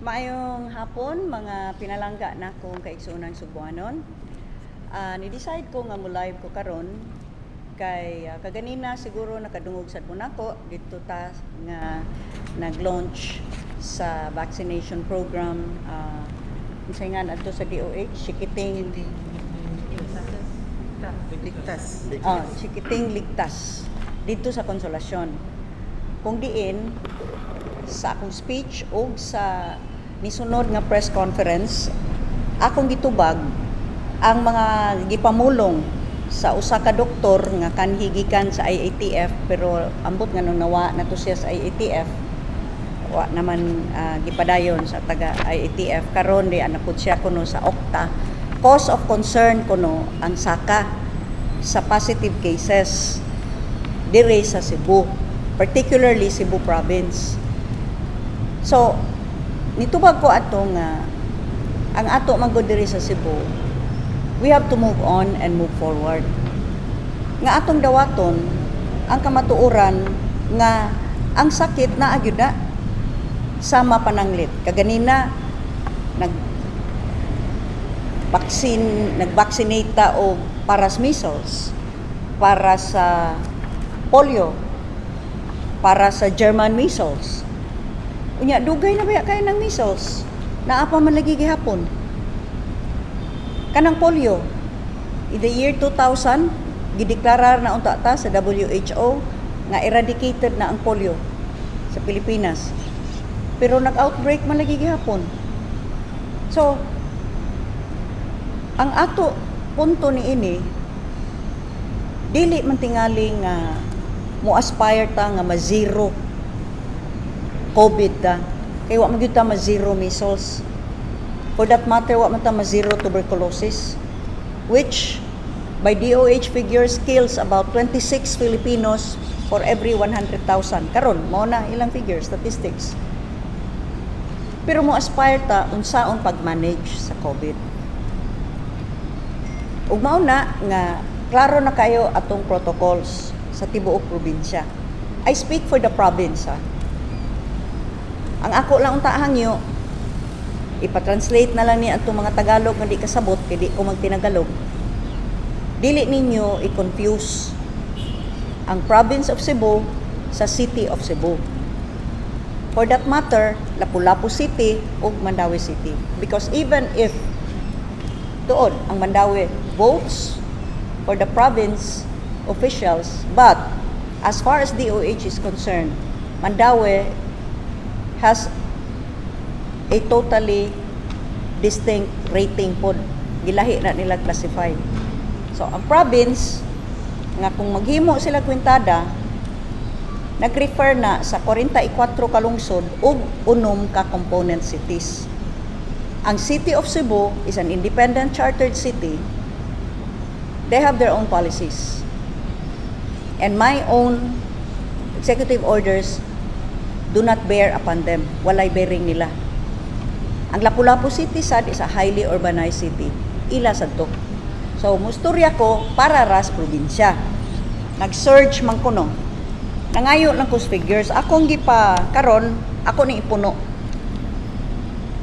Maayong hapon, mga pinalangga na akong kaigsuonan Sugbuanon. Ni-decide ko nga mo live ko karon kay kaganina siguro nakadungog sad mo nako dito ta nga nag-launch sa vaccination program, unsay nga adto sa DOH, Chikiting Ligtas. Chikiting Ligtas dito sa Consolacion. Kung diin sa akong speech o sa nisunod nga press conference, akong gitubag ang mga gipamulong sa usa ka doktor nga kanhi gikan sa IATF, pero ambot nga nung nawa na to siya sa IATF, wa naman gipadayon sa taga IATF. Karon di ana pud siya kuno sa OCTA. Cause of concern kuno ang saka sa positive cases dire sa Cebu, particularly Cebu province. So nitubag ko ato nga ang ato man gud diri sa Cebu, we have to move on and move forward nga atong dawaton ang kamatuoran nga ang sakit naa gyud na sama pananglit. Kaganina nag vaccine, nag-vaccinate ta og para sa measles, para sa polio, para sa German measles. Unya dugay na ba kayo ng measles? Naa pa man lagi gihapon. Kanang polio, in the year 2000, gideklarar na unta ta sa WHO nga eradicated na ang polio sa Pilipinas. Pero nag-outbreak man lagi gihapon. So, ang ato punto ni ini, dili man tingali nga mo aspire ta nga ma-zero COVID ta. Kay wa man gyud ta ma-zero measles. For that matter, wa man ta ma-zero tuberculosis, which by DOH figures kills about 26 Filipinos for every 100,000. Karon, mao na ilang figures, statistics. Pero mo aspire ta unsaon pag-manage sa COVID. Ug mao na nga klaro na kayo atong protocols sa tibuok probinsya. I speak for the province ha. Ang ako lang unta hangyo, ipa-translate na lang ni atong mga Tagalog nga di kasabot kay di ko magtinagalog. Dili ninyo i-confuse ang province of Cebu sa city of Cebu. For that matter, Lapu-Lapu City ug Mandaue City. Because even if doon ang Mandaue votes for the province officials, but as far as DOH is concerned, Mandaue has a totally distinct rating pod. Gilahi na nila classify. So, ang province, nga kung maghimo sila kwintada, nag-refer na sa 44 ka lungsod ug 6 ka component cities. Ang City of Cebu is an independent chartered city. They have their own policies. And my own executive orders do not bear upon them. Walay bearing nila. Ang Lapu-Lapu City sad is a highly urbanized city. Ila sad to. So, musturya ko para ras probinsya. Nag-surge man kuno. Nangayo lang ko sa figures. Akong gipa karon, ako ni ipuno.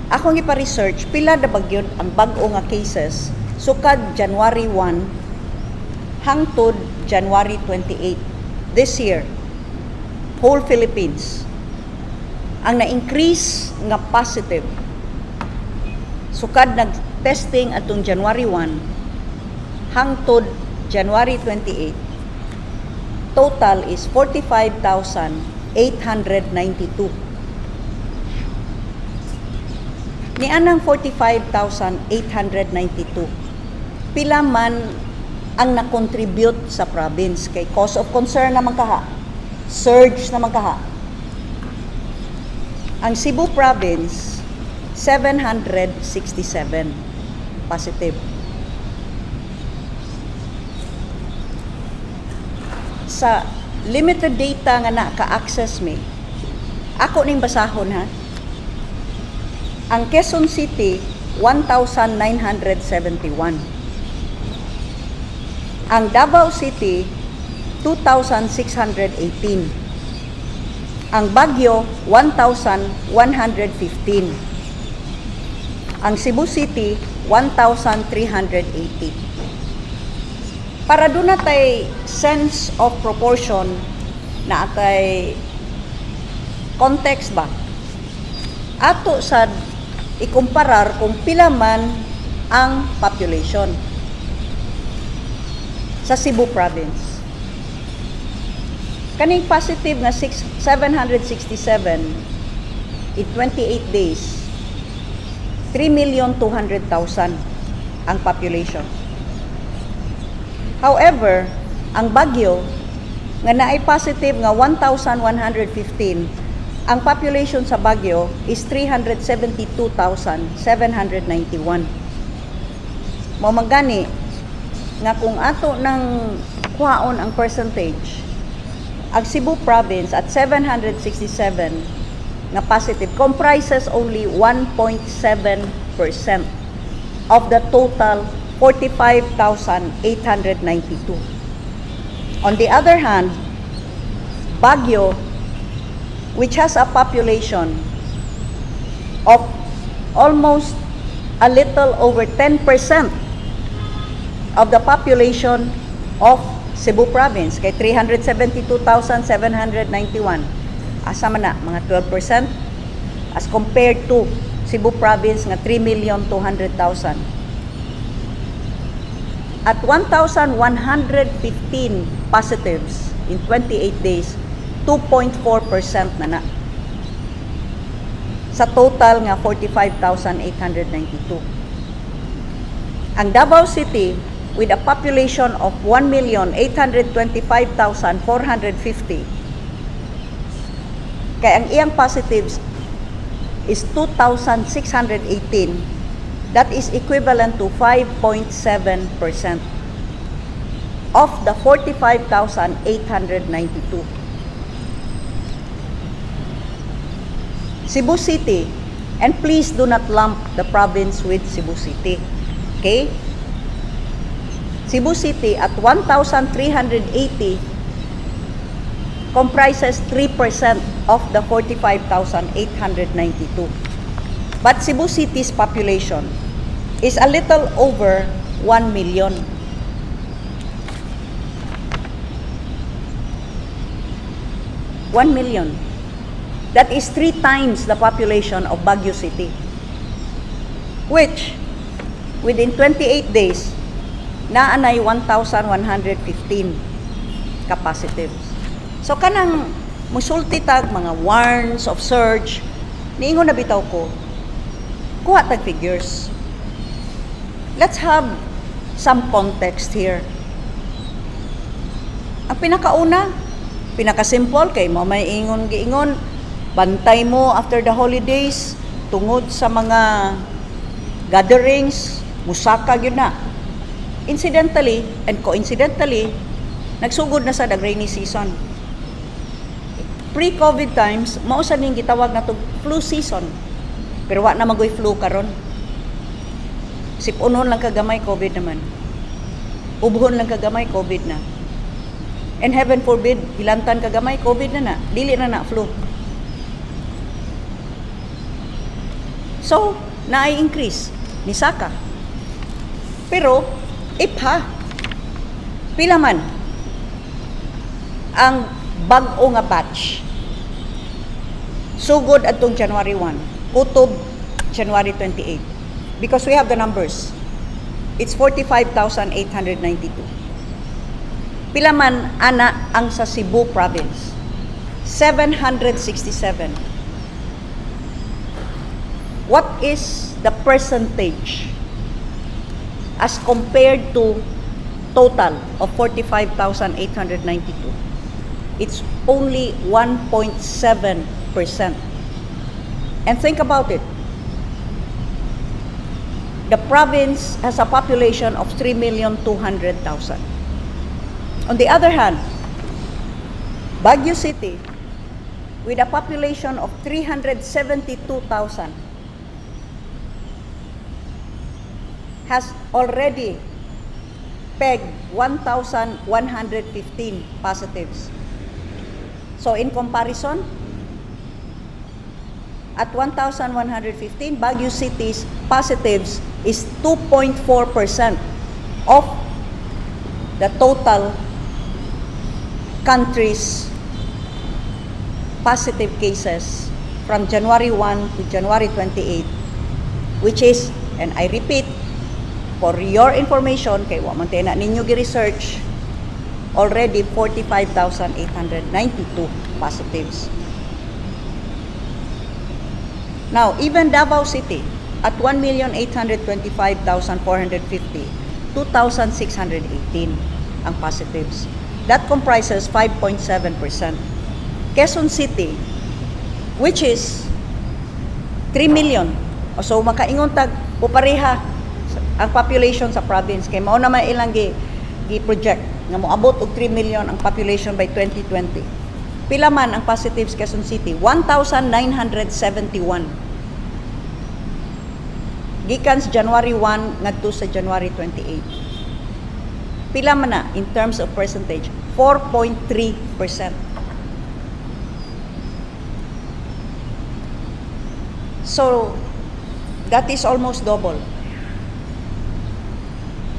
Akong gipa-research pila na ba gyud ang bag-o nga cases sukad January 1 hangtod January 28 this year. Whole Philippines. Ang na-increase nga positive sukad nag-testing atong January 1 hangtod January 28, total is 45,892. Ni anang 45,892, pila man ang na-contribute sa province kay cause of concern naman kaha, surge naman kaha? Ang Cebu province, 767 positive. Sa limited data nga naka-access mi, ako ning basahon ha. Ang Quezon City, 1,971. Ang Davao City, 2,618. Ang Baguio, 1,115. Ang Cebu City, 1,380. Para duna tay sense of proportion na atay context ba? Ato sad ikumparar kung pila man ang population sa Cebu Province. Kaning positive nga 6, 767 in 28 days, 3,200,000 ang population. However, ang Baguio nga naay positive nga 1,115, ang population sa Baguio is 372,791. Mao man gani nga kung ato nang kuhaon ang percentage, ang Cebu Province at 767 nga positive comprises only 1.7% of the total 45,892. On the other hand, Baguio, which has a population of almost a little over 10% of the population of Cebu Province, kay 372,791. Asa man na, mga 12% as compared to Cebu Province nga 3,200,000. At 1,115 positives in 28 days, 2.4% na na sa total nga 45,892. Ang Davao City, with a population of 1,825,450, kay ang iyang positives is 2,618, that is equivalent to 5.7% of the 45,892. Cebu City, and please do not lump the province with Cebu City. Okay? Cebu City at 1,380 comprises 3% of the 45,892. But Cebu City's population is a little over 1 million. 1 million. That is three times the population of Baguio City, which, within 28 days, naanay 1,115 ka-positives. So kanang musulti tag mga warns of surge, niingon na bitaw ko, kuha tag figures. Let's have some context here. Ang pinakauna, pinakasimple kay mo may ingon giingon, bantay mo after the holidays tungod sa mga gatherings, musaka gyud na. Incidentally and coincidentally, nagsugod na sa the rainy season. Pre-COVID times, mao sa ning gitawag na flu season. Pero wa na magoy flu karon. Sipunon lang kagamay, COVID naman. Ubuhon lang kagamay, COVID na. And heaven forbid, hilantan kagamay, COVID na na. Dili na na flu. So, naay increase ni saka. Pero ipha pila man ang bag-o nga batch sugod adtong January 1 kutob January 28, because we have the numbers, it's 45,892. Pila man ana ang sa Cebu Province? 767. What is the percentage as compared to total of 45,892? It's only 1.7%. And think about it. The province has a population of 3,200,000. On the other hand, Baguio City, with a population of 372,000, has already pegged 1,115 positives. So in comparison, At 1,115, Baguio City's positives is 2.4% of the total country's positive cases from January 1 to January 28, which is, and I repeat, for your information, kay wa man na ninyo gi-research, already 45,892 positives. Now, even Davao City, at 1,825,450, 2,618 ang positives. That comprises 5.7%. Quezon City, which is 3 million. O so makaingon tag pupareha ang population sa province kay mao na may ilang gi project nga moabot og 3 million ang population by 2020. Pila man ang positives Quezon City? 1,971. Gikan sa January 1 ngadto sa January 28. Pila man na in terms of percentage? 4.3%. So, that is almost double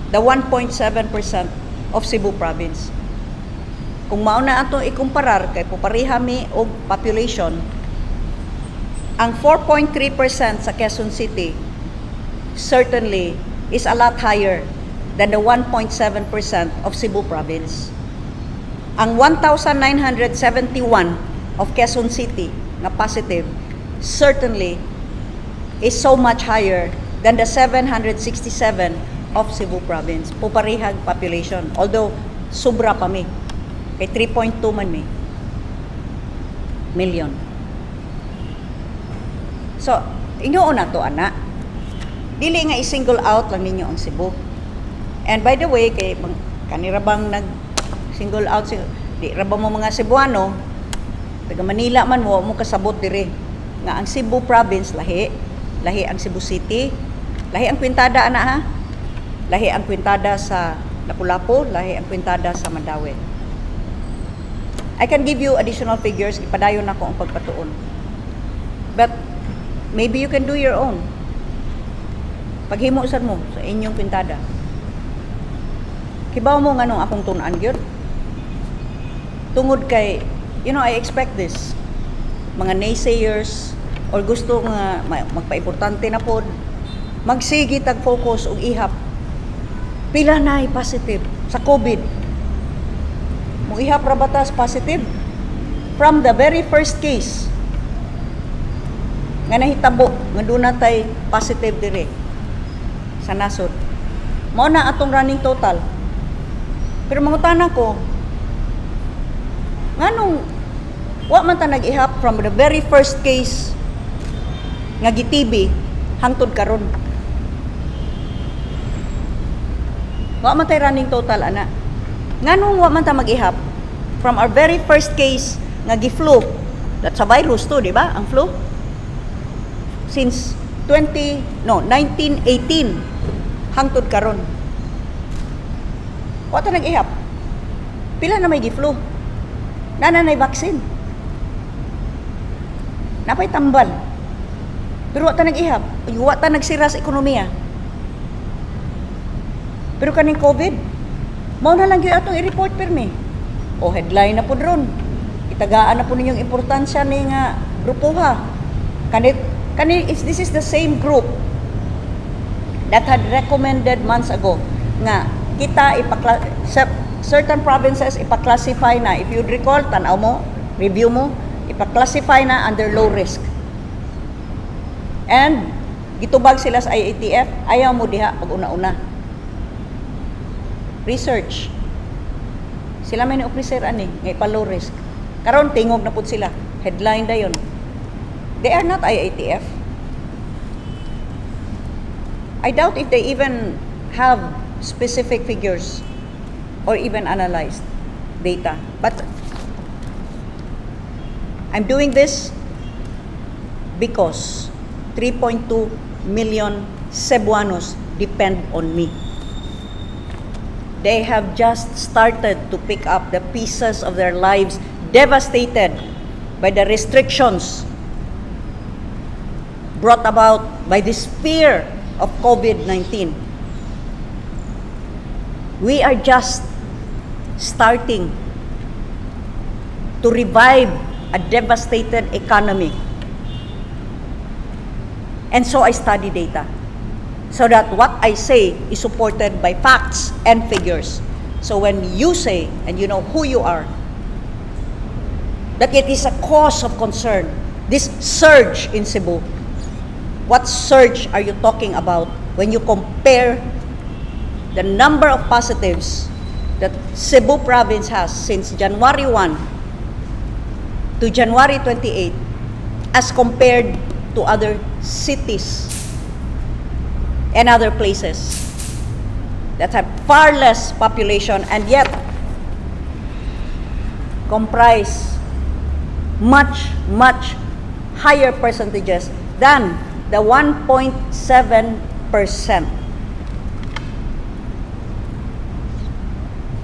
the 1.7% of Cebu Province. Kung mao na atong ikumparar kay pupareha mi og population, ang 4.3% sa Quezon City certainly is a lot higher than the 1.7% of Cebu Province. Ang 1,971 of Quezon City na positive certainly is so much higher than the 767 of Cebu Province. Puparehag population. Although, sobra pa mi. Kay 3.2 man mi million. So, ingon na to, ana. Dili nga i-single out lang ninyo ang Cebu. And by the way, kay kanira bang nag single out si di ra ba mo mga Cebuano, taga Manila man mo, mo kasabot dire nga ang Cebu Province lahi, lahi ang Cebu City, lahi ang kwintada ana ha. Lahi ang kwintada sa Lapu-Lapu, lahi ang kwintada sa Mandaue. I can give you additional figures, ipadayon nako ang pagpatuon. But maybe you can do your own. Paghimo sad mo sa inyong kwintada. Kibaw mo nganong akong tun-an gyud? Tungod kay, I expect this. Mga naysayers or gusto nga magpaimportante na pod, magsige tag focus og ihap. Pila na positive sa COVID? Mo ihap ra ba tas positive? From the very first case nga nahitabo nga duna tay positive dire sa nasod. Mao na atong running total. Pero mangutana ko, nganong wa man ta nag-ihap from the very first case nga gi-TB hangtod karon? Wa man tay running total ana. Nganong wa man ta mag-ihap from our very first case nga gi-flu? That's a virus too, di ba? Ang flu. Since 20 no 1918 hangtod karon. Wa ta nag-ihap. Pila na may gi-flu? Naa na vaccine. Napay tambal. Pero wa ta nag-ihap. Wa ta nagsira sa ekonomiya. Pero kaning COVID, mao na lang gyud atong i-report pirmi. O headline na pud ron. Itagaan na po ninyong importansya ni nga grupoha. Kani kani is this is the same group that had recommended months ago nga kita certain provinces ipa-classify na. If you'd recall, tan-aw mo, review mo, ipa-classify na under low risk. And gitubag sila sa IATF, ayaw mo diha pag una-una. Research. Sila may ni-officer ani nga ipa low risk. Karon tingog na pud sila. Headline dayon. They are not IATF. I doubt if they even have specific figures or even analyzed data. But I'm doing this because 3.2 million Cebuanos depend on me. They have just started to pick up the pieces of their lives devastated by the restrictions brought about by this fear of COVID-19. We are just starting to revive a devastated economy. And so I study data so that what I say is supported by facts and figures. So when you say, and you know who you are, that it is a cause of concern, this surge in Cebu, what surge are you talking about when you compare the number of positives that Cebu province has since January 1 to January 28 as compared to other cities and other places that have far less population and yet comprise much, much higher percentages than the 1.7%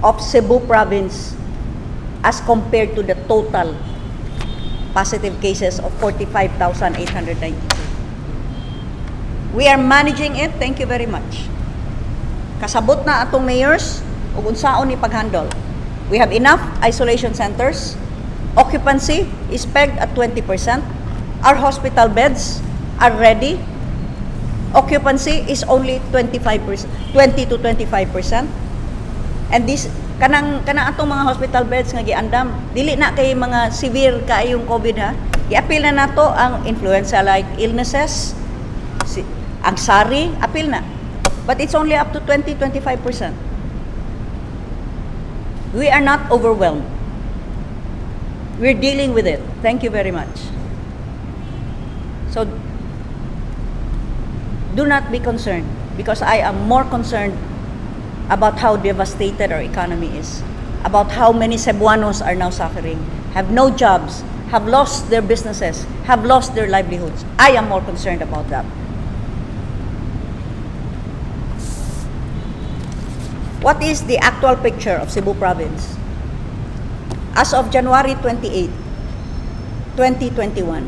of Cebu province as compared to the total positive cases of 45,892? We are managing it. Thank you very much. Kasabot na atong mayors ug unsaon ni paghandle. We have enough isolation centers. Occupancy is pegged at 20%. Our hospital beds are ready. Occupancy is only 25%, 20 to 25%. And this kanang atong mga hospital beds nga giandam, dili na kay mga severe kaayong COVID ha. Giapil na nato ang influenza like illnesses, ang SARI, apil na. But it's only up to 20 25%. We are not overwhelmed. We're dealing with it. Thank you very much. So do not be concerned because I am more concerned about how devastated our economy is, about how many Cebuanos are now suffering, have no jobs, have lost their businesses, have lost their livelihoods. I am more concerned about that. What is the actual picture of Cebu Province? As of January 28, 2021,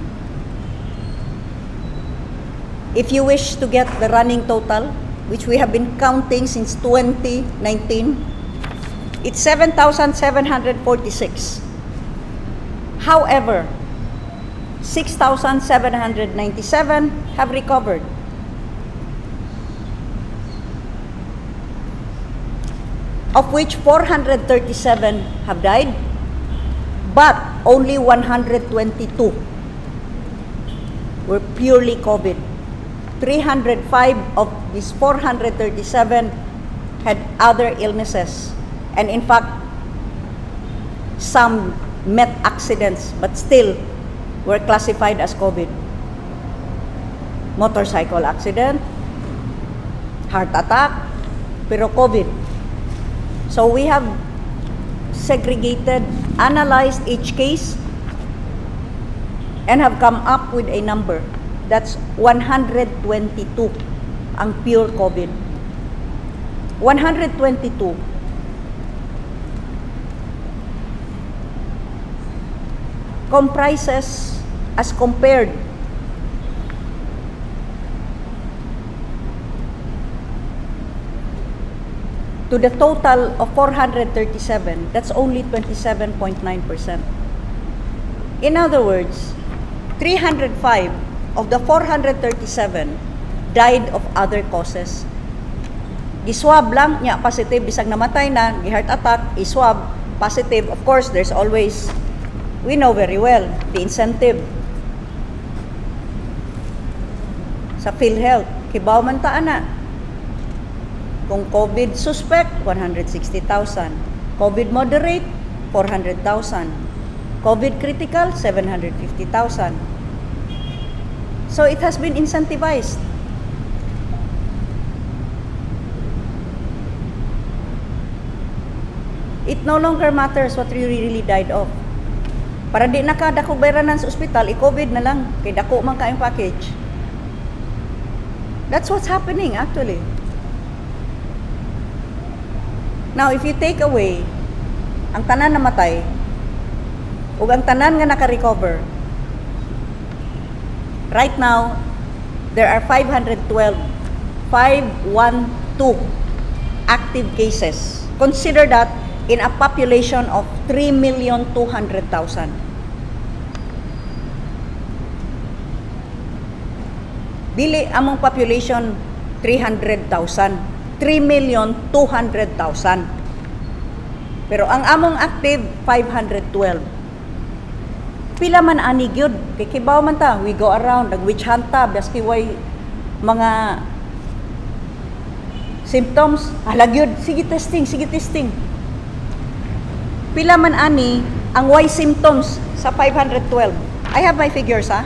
if you wish to get the running total, which we have been counting since 2019, it's 7,746. However, 6,797 have recovered, of which 437 have died, but only 122 were purely COVID. 305 of these 437 had other illnesses. And in fact, some met accidents but still were classified as COVID. Motorcycle accident, heart attack, pero COVID. So we have segregated, analyzed each case, and have come up with a number. That's 122 ang pure COVID. 122 comprises, as compared to the total of 437, that's only 27.9%. In other words, 305 of the 437 died of other causes. Giswab lang niya, positive, bisag namatay na, gi-heart attack, iswab, positive. Of course, there's always, we know very well, the incentive sa PhilHealth. Kibaw man ta ana. Kung COVID suspect, 160,000. COVID moderate, 400,000. COVID critical, 750,000. So it has been incentivized. It no longer matters what you really died of. Para di na ka dako bayranan sa ospital, i-COVID na lang. Kay dako man kaayong package. That's what's happening, actually. Now, if you take away ang tanan namatay ug ang tanan nga naka-recover, right now, There are 512, 512 active cases. Consider that in a population of 3,200,000. Dili among population 300,000, 3,200,000. Pero ang among active, 512. Pila man ani gyud kay kibaw man ta, we go around, nag witch hunt ta, baski way mga symptoms, hala gyud, sige testing, sige testing. Pila man ani ang way symptoms sa 512? I have my figures, ha.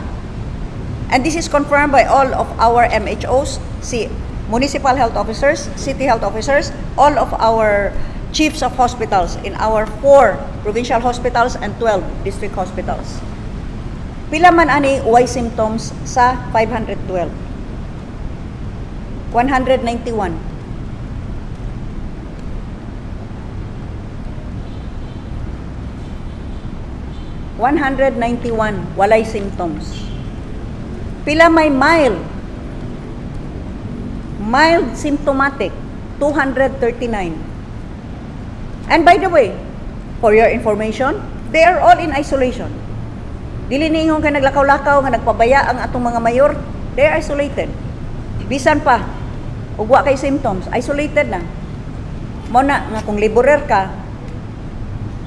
And this is confirmed by all of our MHOs, si municipal health officers, city health officers, all of our chiefs of hospitals in our four provincial hospitals and 12 district hospitals. Pila man ani way symptoms sa 512? 191. 191 walay symptoms. Pila may mild? Mild symptomatic, 239. And by the way, for your information, they are all in isolation. Dili ningon kay naglakaw-lakaw nga nagpabaya ang atong mga mayor, they are isolated. Bisan pa ug wa kay symptoms, isolated na. Mao na nga kung laborer ka,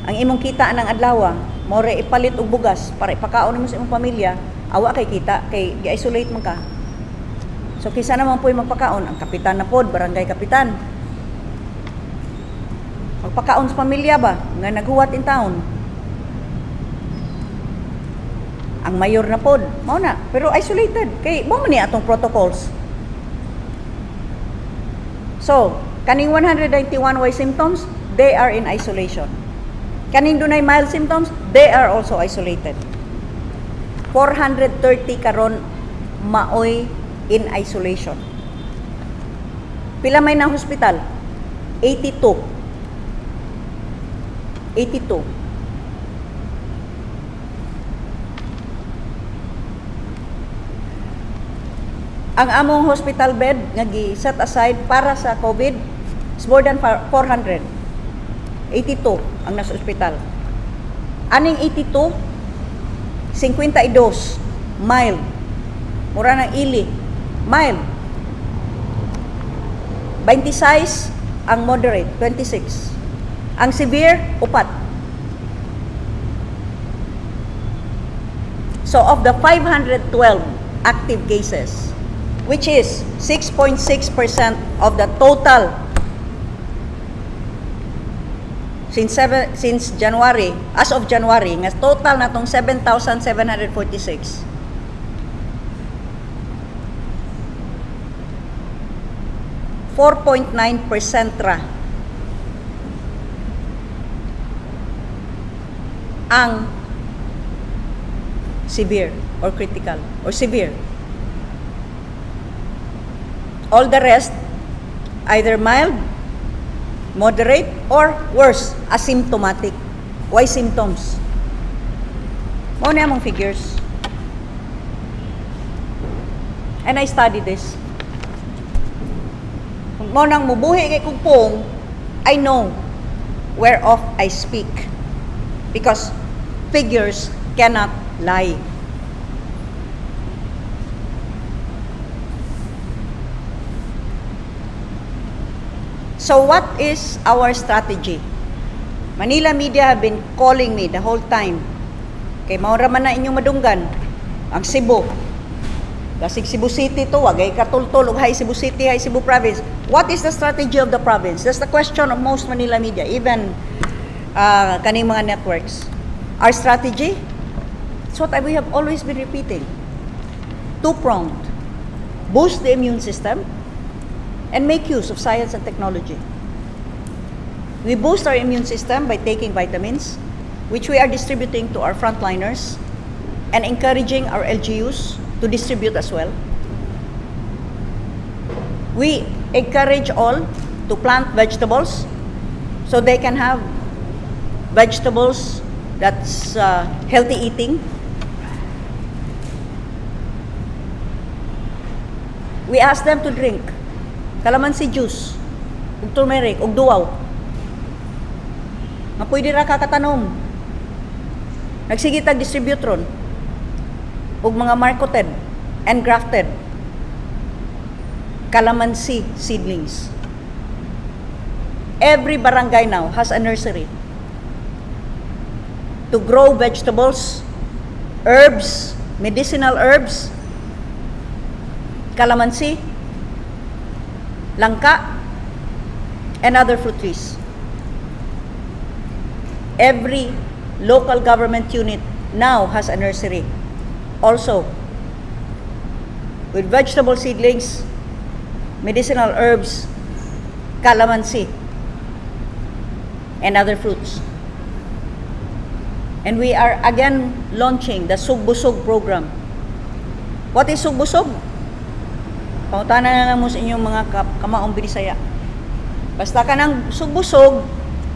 ang imong kita ng adlaw, mao ra ipalit og bugas para ipakaon nimo sa imong pamilya, awa kay kita kay gi-isolate man ka. So kinsa naman po'y magpakaon? Ang kapitan na pod, barangay kapitan. Magpakaon sa pamilya ba nga naghuwat in town? Ang mayor na pod, mao na, pero isolated kay mao man ni atong protocols. So, kaning 191 way symptoms, they are in isolation. Kaning dunay mild symptoms, they are also isolated. 430 karon maoy in isolation. Pila may na hospital? 82. 82. Ang among hospital bed nga gi-set aside para sa COVID is more than 400. 82 ang nasa ospital. Aning 82, 52 mild. Mura ng ili. Mild. 26 ang moderate, 26. Ang severe, upat. So of the 512 active cases, which is 6.6% of the total since January, as of January, nga total na tong 7,746. 4.9% ra ang severe or critical or severe. All the rest, either mild, moderate, or worse, asymptomatic. Way symptoms? Mao na among figures. And I study this. Kung mao nang mubuhi kay kog pung, I know whereof I speak. Because figures cannot lie. So what is our strategy? Manila media have been calling me the whole time. Kay mao ra man na inyong madunggan. Ang Cebu. Dasig Cebu City to, wagay katultol og hi Cebu City, hi Cebu Province. What is the strategy of the province? That's the question of most Manila media, even kaning mga networks. Our strategy? It's what we have always been repeating. Two-pronged. Boost the immune system and make use of science and technology. We boost our immune system by taking vitamins, which we are distributing to our frontliners and encouraging our LGUs to distribute as well. We encourage all to plant vegetables so they can have vegetables that's healthy eating. We ask them to drink calamansi juice, ug turmeric, ug duwaw. Nga pwede ra kakatanom. Nagsige tag distribute ron og mga marcotted and grafted calamansi seedlings. Every barangay now has a nursery to grow vegetables, herbs, medicinal herbs, calamansi, langka, and other fruit trees. Every local government unit now has a nursery. Also, with vegetable seedlings, medicinal herbs, calamansi, and other fruits. And we are again launching the Sugbusog program. What is Sugbusog? Pangutana na lang mo sa inyong mga kamaong Binisaya. Basta ka ng sugbusog,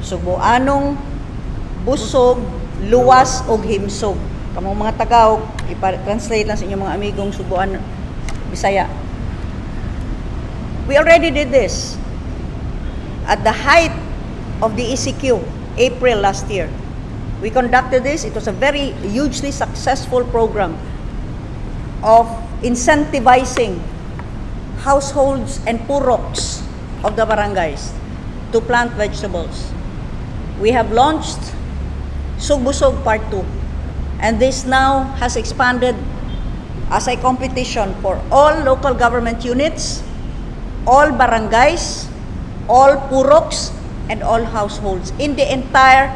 Sugbuanong busog, luwas og himsog. Kamong mga Tagaw, ipa-translate lang sa inyong mga amigong Sugbuan Bisaya. We already did this at the height of the ECQ, April last year. We conducted this. It was a very hugely successful program of incentivizing households and puroks of the barangays to plant vegetables. We have launched Sugbusog Part 2. And this now has expanded as a competition for all local government units, all barangays, all puroks, and all households in the entire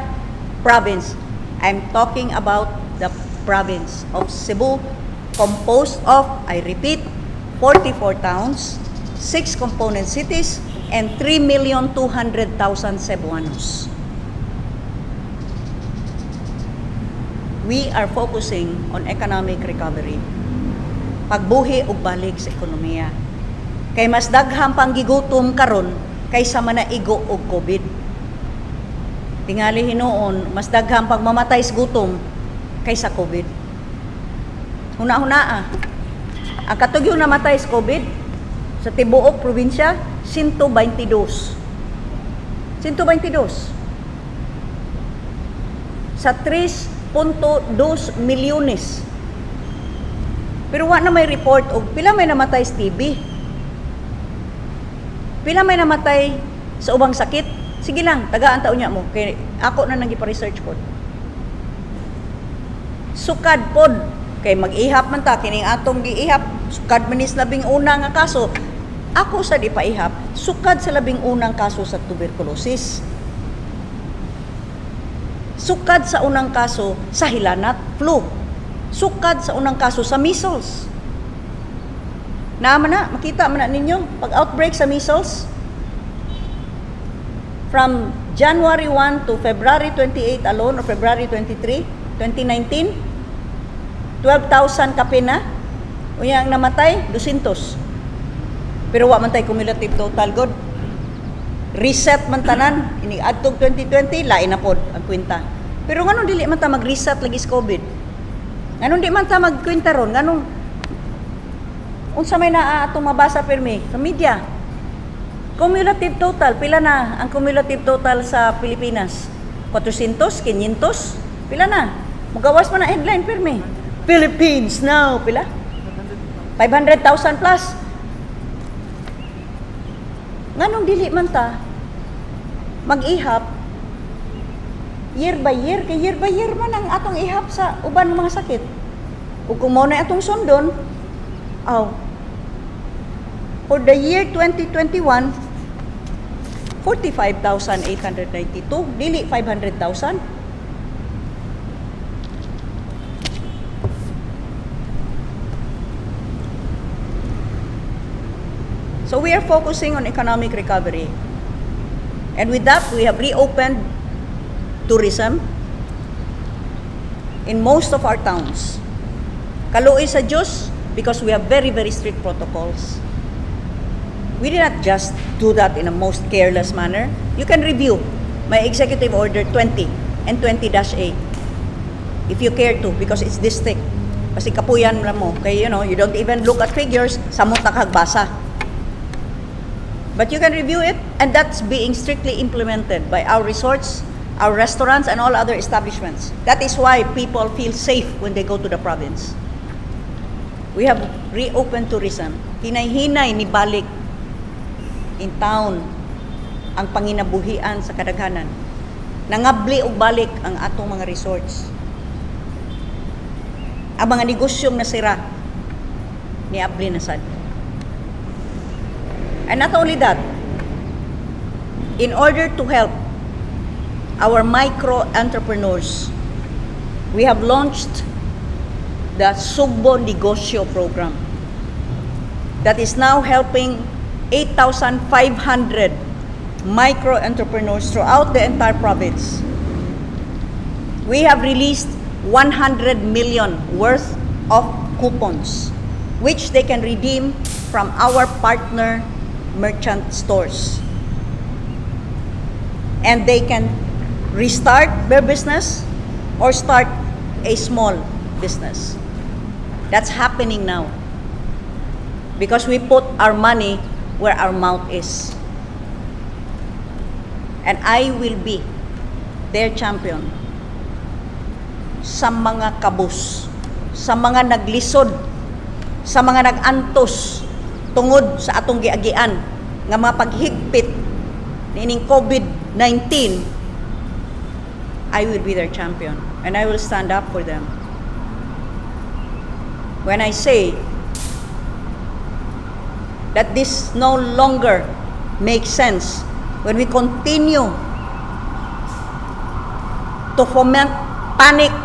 province. I'm talking about the province of Cebu, composed of, I repeat, 44 towns, 6 component cities, and 3,200,000 Cebuanos. We are focusing on economic recovery. Pagbuhi ug balik sa ekonomiya. Kay mas daghang pang gigutom karon kaysa manaigo og COVID. Tingali hinuon, mas daghang pagmamatay sa gutom kaysa COVID. Huna-huna ah. Ang katugyo namatay sa COVID sa tibuok probinsya, 122. 122. Sa 3.2 milyones. Pero wa na may report og pila may namatay sa TB. Pila may namatay sa ubang sakit. Sige lang, tagaan taon niya mo. Kay ako na nang ipa-research pod. Sukad pod kay mag-ihap man ta kining atong giihap, sukad man ni sa 11 nga kaso. Ako sa di paihap, sukad sa 11 kaso sa tuberculosis. Sukad sa unang kaso sa hilanat, flu. Sukad sa unang kaso sa measles. Naa man na, makita man na ninyo pag outbreak sa measles from January 1 to February 28 alone or February 23, 2019, 12,000 kapin na. Unya ang namatay, 200. Pero wa man tay cumulative total god. Reset man tanan ini adtong 2020, lain na pod ang kwenta. Pero nganong dili man ta mag-reset lagi sa COVID? Nganong di man ta magkwenta ron? Nganong unsa may naa atong mabasa pirmi sa media? Cumulative total, pila na ang cumulative total sa Pilipinas? 400, 500? Pila na? Mugawas man na headline pirmi. Philippines now, pila? 500,000 plus. Nganong dili man ta mag-ihap year by year, kay year by year man ang atong ihap sa uban mga sakit. Ug kung mao na atong sundon, aw, for the year 2021, 45,892, dili 500,000. So we are focusing on economic recovery. And with that, we have reopened tourism in most of our towns. Kaluoy sa Diyos because we have very, very strict protocols. We did not just do that in a most careless manner. You can review my Executive Order 20 and 20-A if you care to, because it's this thick. Basi kapuyan lang mo. Kay, you don't even look at figures, samot na kag basa. But you can review it, and that's being strictly implemented by our resorts, our restaurants, and all other establishments. That is why people feel safe when they go to the province. We have reopened tourism. Hinay-hinay ni balik in town ang panginabuhian sa kadaghanan. Nangabli og balik ang atong mga resorts. Ang mga negosyong nasira, niabli na sad. And not only that, in order to help our micro entrepreneurs, we have launched the Sugbo Negosyo program that is now helping 8,500 micro entrepreneurs throughout the entire province. We have released 100 million worth of coupons, which they can redeem from our partner merchant stores. And they can restart their business or start a small business. That's happening now. Because we put our money where our mouth is. And I will be their champion sa mga kabus, sa mga naglisod, sa mga nag-antos tungod sa atong giagian nga mga paghigpit niining COVID-19. I will be their champion and I will stand up for them. When I say that this no longer makes sense, when we continue to foment panic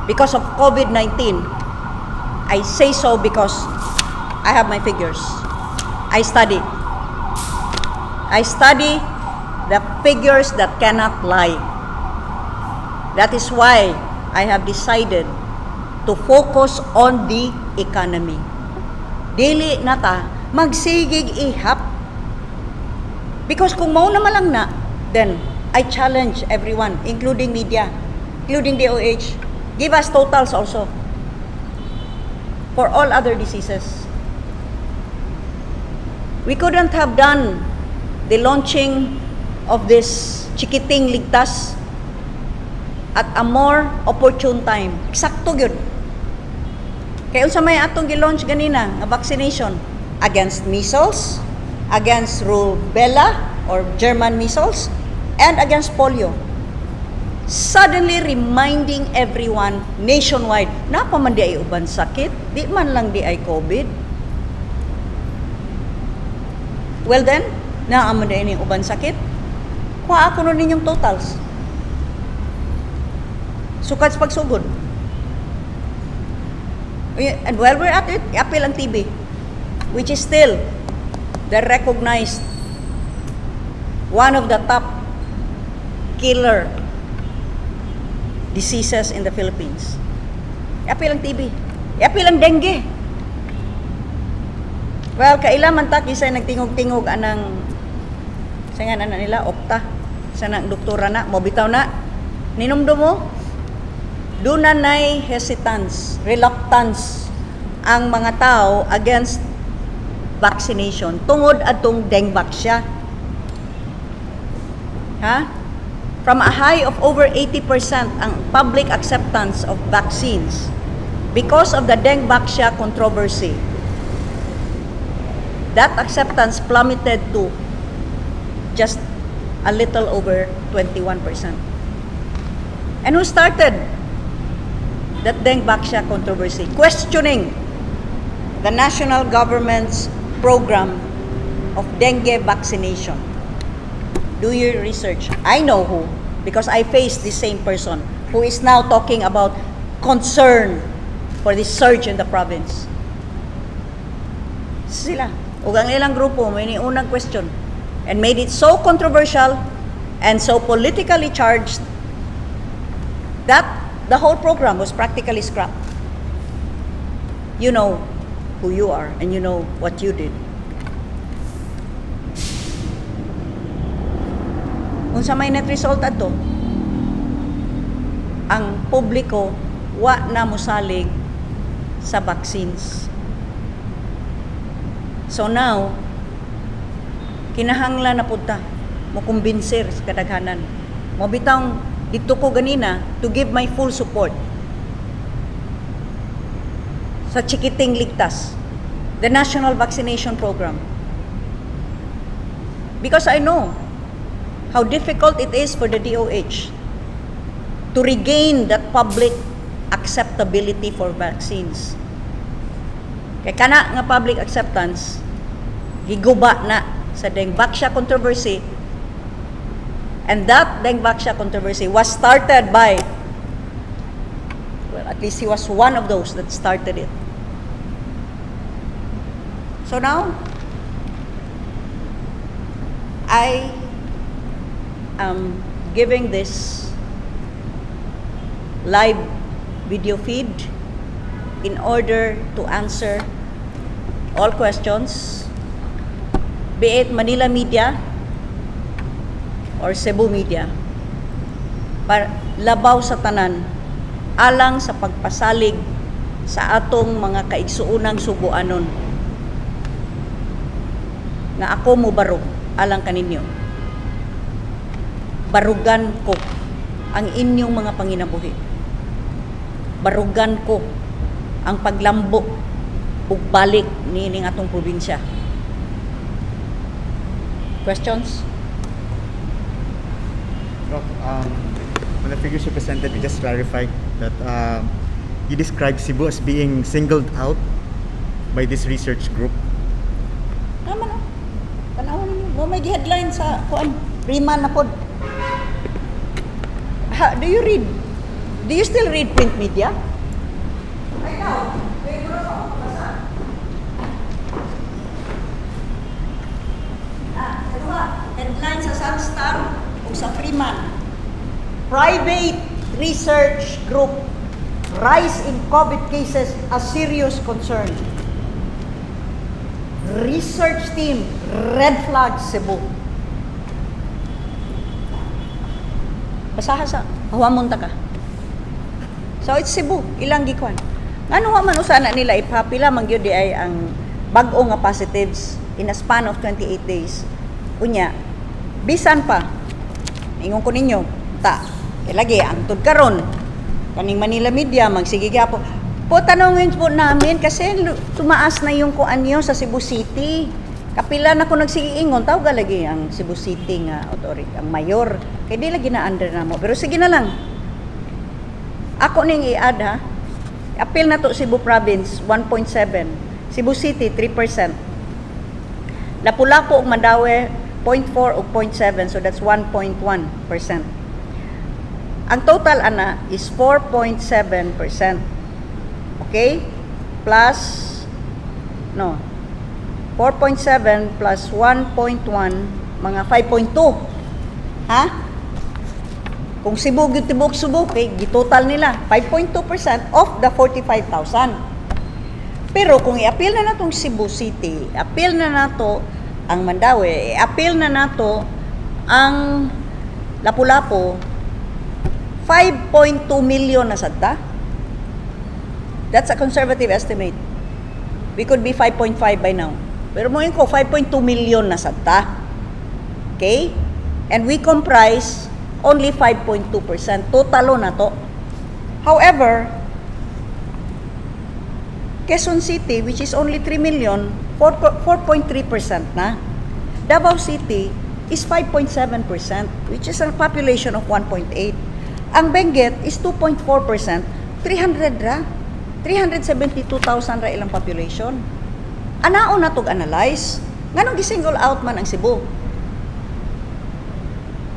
because of COVID-19, I say so because I have my figures. I study. I study the figures that cannot lie. That is why I have decided to focus on the economy. Dili na ta magsigig ihap. Because kung mao naman lang na, then I challenge everyone, including media, including DOH, give us totals also for all other diseases. We couldn't have done the launching of this Chikiting Ligtas at a more opportune time. Eksakto gyud. Kay unsa may atong gi-launch ganina nga vaccination against measles, against rubella or German measles, and against polio. Suddenly reminding everyone nationwide, naa pa man diay uban sakit, di man lang diay COVID. Well then, naa man diay ning uban sakit. Kuha ako nun ninyong totals. Sukad sa pagsugod. And while we're at it, iapil ang TB, which is still the recognized one of the top killer diseases in the Philippines. Iapil ang TB. Iapil ang dengue. Well, kaila man ta kisay nagtingog-tingog anang sa nga na nila, okta. Sa nang doktora na, mo bitaw na. Ninumdum mo, duna nay hesitance, reluctance ang mga tao against vaccination tungod atong Dengvaxia. Ha? From a high of over 80% ang public acceptance of vaccines because of the Dengvaxia controversy, that acceptance plummeted to just a little over 21%. And who started that Dengvaxia controversy? Questioning the national government's program of dengue vaccination. Do your research. I know who, because I faced the same person who is now talking about concern for the surge in the province. Sila. Ug ang ilang grupo, may niunang question and made it so controversial and so politically charged that the whole program was practically scrapped. You know who you are and you know what you did. Unsa may net result adto? Ang publiko wa na mosalig sa vaccines. So now, kinahanglan na pud ta mo kumbinser sa kadaghanan. Mao bitang didto ko ganina to give my full support sa Chikiting Ligtas, the National Vaccination Program. Because I know how difficult it is for the DOH to regain that public acceptability for vaccines. Kay kana nga public acceptance giguba na sa Dengvaxia controversy, and that Dengvaxia controversy was started by, well, at least he was one of those that started it. So now, I am giving this live video feed in order to answer all questions, be it Manila media or Cebu media. Para labaw sa tanan, alang sa pagpasalig sa atong mga kaigsuunang Subuanon nga ako mo barog alang kaninyo. Barugan ko ang inyong mga panginabuhi. Barugan ko ang paglambo ug balik niining atong probinsya. Questions? Doc, on the figures you presented, we just clarified that you described Cebu as being singled out by this research group. Tama no. Tanawan ninyo. Mao may headline sa kuan. Freeman na pod. Ha, do you read? Do you still read print media? Ay, ikaw. Favorite ko. Basa. Ah, sa duha. Headline sa Sunstar o sa Freeman. "Private research group: Rise in COVID cases a serious concern. Research team red flag Cebu." Basaha sa huwamon ta ka. So it's Cebu, ilang gikuan. Ngano wa man usa na nila ipapila man gyud di ay ang bag-o nga positives in a span of 28 days? Unya, bisan pa ingon ko ninyo ta kay lagi ang tud karon kaning Manila media magsige gyapon po, tanungin po namin kasi tumaas na yung kuan niyo sa Cebu City. Kapila na ko nagsige ingon, tawag lagi ang Cebu City nga authority, ang mayor. Kay di lagi na under namo. Pero sige na lang. Ako ning i-add ha. Apil na to Cebu Province 1.7, Cebu City 3%. Lapu-Lapu ug Mandaue 0.4 ug 0.7, so that's 1.1%. Ang total ana is 4.7%. Okay? Plus, no. 4.7 plus 1.1, mga 5.2. Ha? Kung Cebu gyud tibuok Cebu kay gitotal nila 5.2% of the 45,000. Pero kung i-appeal na natong Cebu City, appeal na nato ang Mandaue, i-appeal na nato ang Lapu-Lapu, 5.2 million na sad ta. That's a conservative estimate. We could be 5.5 by now. Pero mo ko 5.2 million na sad ta. Okay? And we comprise only 5.2%. Totalo na to. However, Quezon City, which is only 3 million, 4.3% na. Davao City is 5.7%, which is a population of 1.8. Ang Benguet is 2.4%, 300 ra. 372,000 ra ilang population. Anaon na tog analyze? Nganong gisingle out man ang Cebu?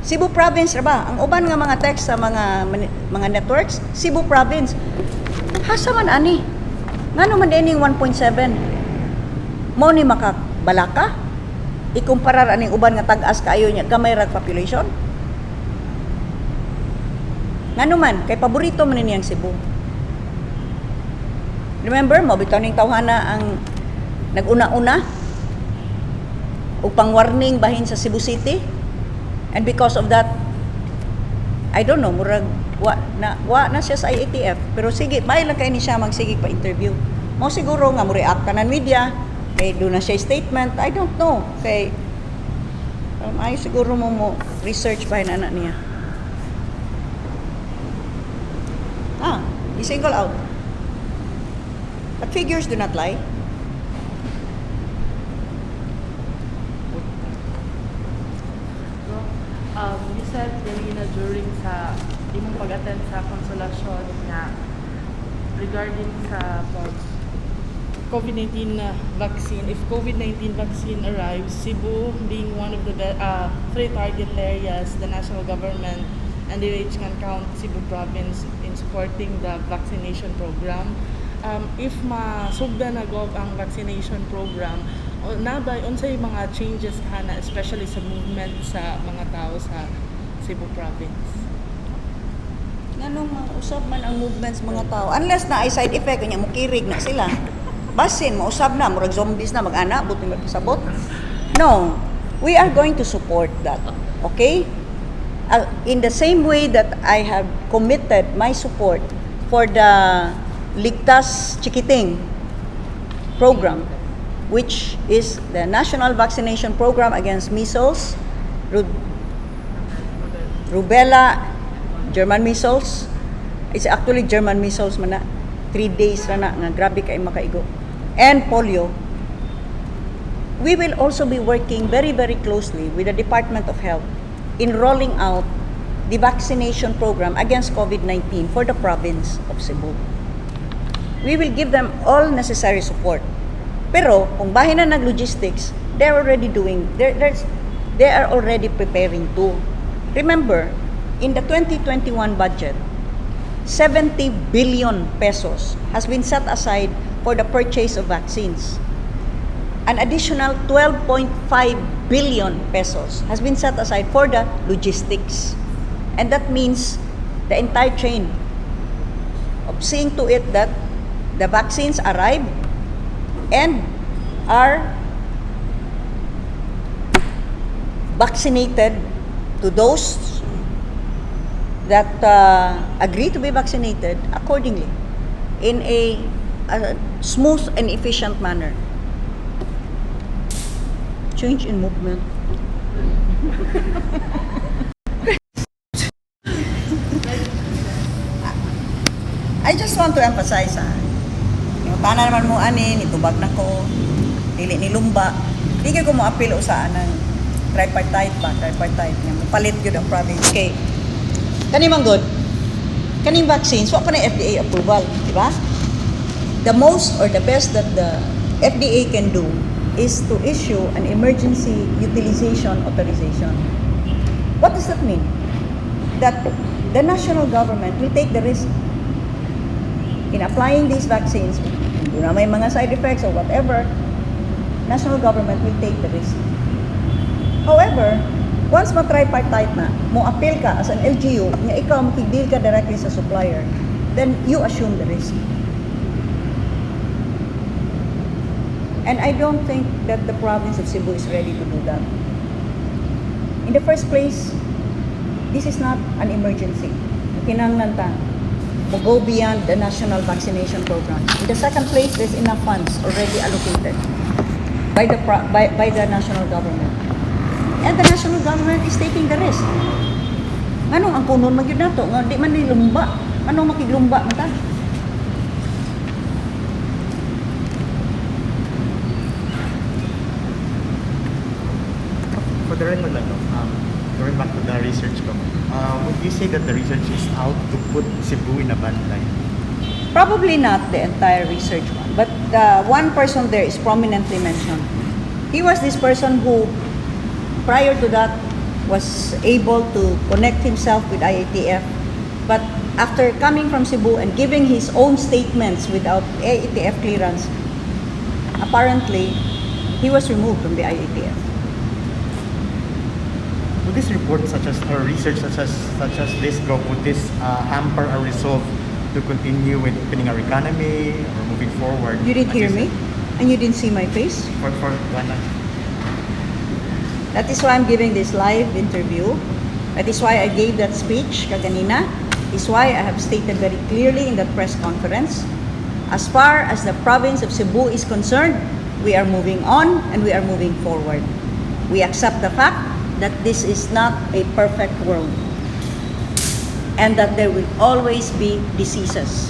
Cebu Province ra ba? Ang uban nga mga text sa mga networks, Cebu Province. Hasa man ani? Ngano man dining 1.7? Mao ni makabalaka? Ikumparar aning uban nga tag-as kaayo niya, gamay rag population? Ngano man kay paborito man niyang Cebu. Remember mo bitaw ning tawhana ang nag-una-una ug pang-warning bahin sa Cebu City, and because of that, I don't know, murag wa na siya sa IATF, pero sige, may lang kay ni siya magsige pa interview. Mao siguro nga mo react ka ng media kay duna siya statement, I don't know. Kay ay siguro mo research pa na niya. Ah, i-single out. But figures do not lie. So, you said ganina during sa imong pag-attend sa Consolacion nga regarding sa pag COVID-19 na vaccine, if COVID-19 vaccine arrives, Cebu being one of the three target areas, the national government and DOH can count Cebu province in supporting the vaccination program. If masugda na, Gov, ang vaccination program, o, nabay unsay mga changes ana, especially sa movement sa mga tao sa Cebu province? Nganong mausab man ang movements mga tao? Unless na ay side effect, kanya mukirig na sila. Basin, mausab na, murag zombies na, mag-ana, buti magpasabot. No, we are going to support that. Okay? In the same way that I have committed my support for the Ligtas Chikiting program, which is the national vaccination program against measles, rubella, German measles. It's actually German measles man na. 3 days ra na nga grabe kay makaigo. And polio. We will also be working very, very closely with the Department of Health in rolling out the vaccination program against COVID-19 for the province of Cebu. We will give them all necessary support. Pero kung bahin na nag-logistics, they're already doing, they're, they are already preparing to. Remember, in the 2021 budget, 70 billion pesos has been set aside for the purchase of vaccines. An additional 12.5 billion pesos has been set aside for the logistics. And that means the entire chain of seeing to it that the vaccines arrive and are vaccinated to those that agree to be vaccinated accordingly in a smooth and efficient manner. Change in movement. I just want to emphasize, ah. Yung tanan naman mo ani, nitubag na ko, dili ni lumba. Di kay ko mo appeal usa ng tripartite ba, tripartite nga mopalit gyud ang province kay kani man gud kaning vaccines wa pa na FDA approval, di ba? The most or the best that the FDA can do is to issue an emergency utilization authorization. What does that mean? That the national government will take the risk in applying these vaccines. Kung na may mga side effects or whatever, national government will take the risk. However, once ma-tripartite na, mo appeal ka as an LGU, nga ikaw makig-deal ka directly sa supplier, then you assume the risk. And I don't think that the province of Cebu is ready to do that. In the first place, this is not an emergency. Kinahanglan ta mo go beyond the national vaccination program. In the second place, there's enough funds already allocated by the national government. And the national government is taking the risk. Nganong ang kunon man gyud nato nga di man ni lumba? Anong makiglumba man ta? For the record lang, no, going back to the research ko, would you say that the research is out to put Cebu in a bad light? Probably not the entire research one, but the one person there is prominently mentioned. He was this person who, prior to that, was able to connect himself with IATF. But after coming from Cebu and giving his own statements without IATF clearance, apparently, he was removed from the IATF. Would this report such as, or research such as this go, would this hamper our resolve to continue with opening our economy or moving forward? You didn't As hear you me? said? And you didn't see my face? For one. That is why I'm giving this live interview. That is why I gave that speech kaganina. Is why I have stated very clearly in that press conference. As far as the province of Cebu is concerned, we are moving on and we are moving forward. We accept the fact that this is not a perfect world and that there will always be diseases.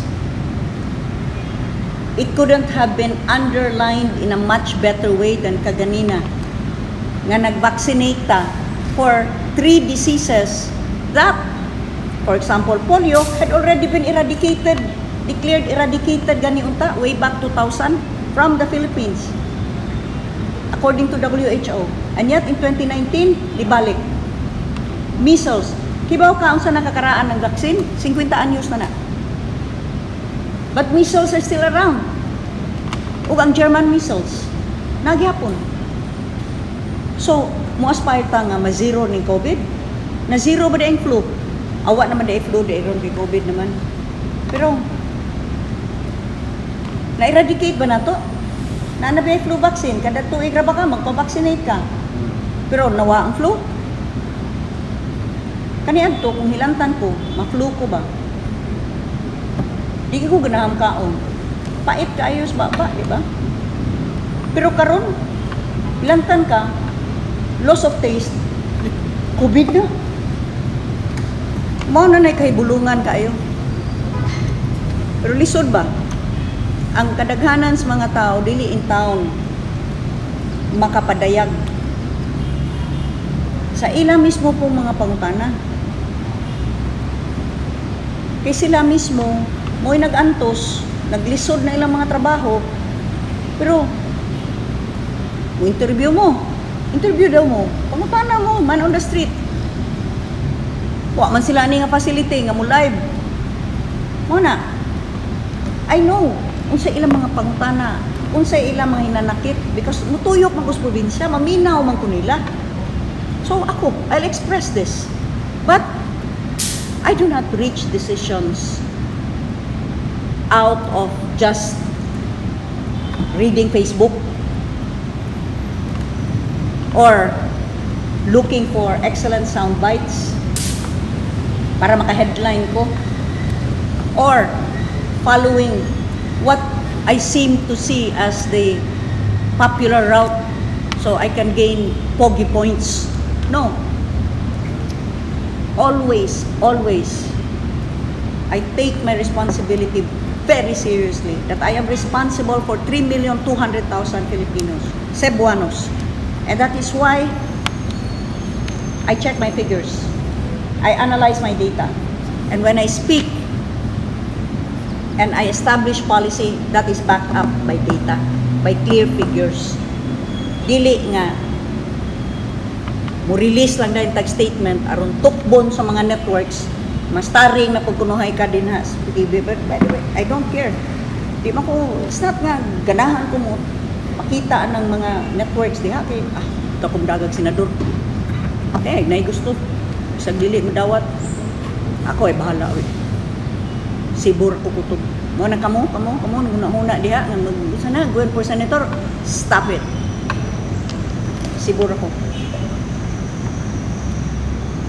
It couldn't have been underlined in a much better way than kaganina nga nag-vaccinate ta for three diseases that, for example, polio had already been eradicated, declared eradicated gani unta way back 2000 from the Philippines, according to WHO. And yet, in 2019, libalik. Measles. Kibaw ka unsa nakakaraan ng vaccine? 50 anyos na na. But measles are still around. Ug ang German measles, naa gihapon. So, mo aspire ta nga ma-zero ning COVID. Na zero ba ang flu? Awa naman di flu, di ron kay COVID naman. Pero, na-eradicate ba nato? Na na ba yung flu vaccine? Kada tuig ra ba ka, magpa-vaccinate ka. Pero nawa ang flu? Kaniadto, kung hilantan ko, ma-flu ko ba? Di ko ganahan kaon. Pait kaayo sa baba, di ba? Pero karon, hilantan ka, loss of taste, COVID na. Mao na na'y kahibulungan kaayo. Pero lisod ba? Ang kadaghanan sa mga tao dili in town makapadayag sa ila mismo pong mga pangutana. Kay sila mismo mo'y nag-antos, naglisod na ilang mga trabaho, pero mo interview mo, interview daw mo, pangutana mo, man on the street. Wa man sila ani nga facility nga mo live. Mo na. I know unsa ilang mga pangutana, unsa ilang mga hinanakit because mutuyok man ko sa probinsya, maminaw man ko nila. So ako, I'll express this. But I do not reach decisions out of just reading Facebook or looking for excellent sound bites para maka-headline ko or following what I seem to see as the popular route so I can gain pogi points. No. Always, always, I take my responsibility very seriously that I am responsible for 3,200,000 Filipinos, Cebuanos. And that is why I check my figures. I analyze my data. And when I speak and I establish policy, that is backed up by data, by clear figures. Dili nga mo release lang dahil tag statement aron tukbon sa mga networks, mas starring na pagkunuhay ka din ha sa TV. But by the way, I don't care. Di man ko, it's not nga ganahan ko mo pakita ng mga networks diha kay ito kong dagag senador eh nay gusto sa dili madawat ako ay bahala oy. Sibur ko kutob mo na kamo kamo kamo huna-huna diha nga mag sana going for senator. Stop it. Sibur ako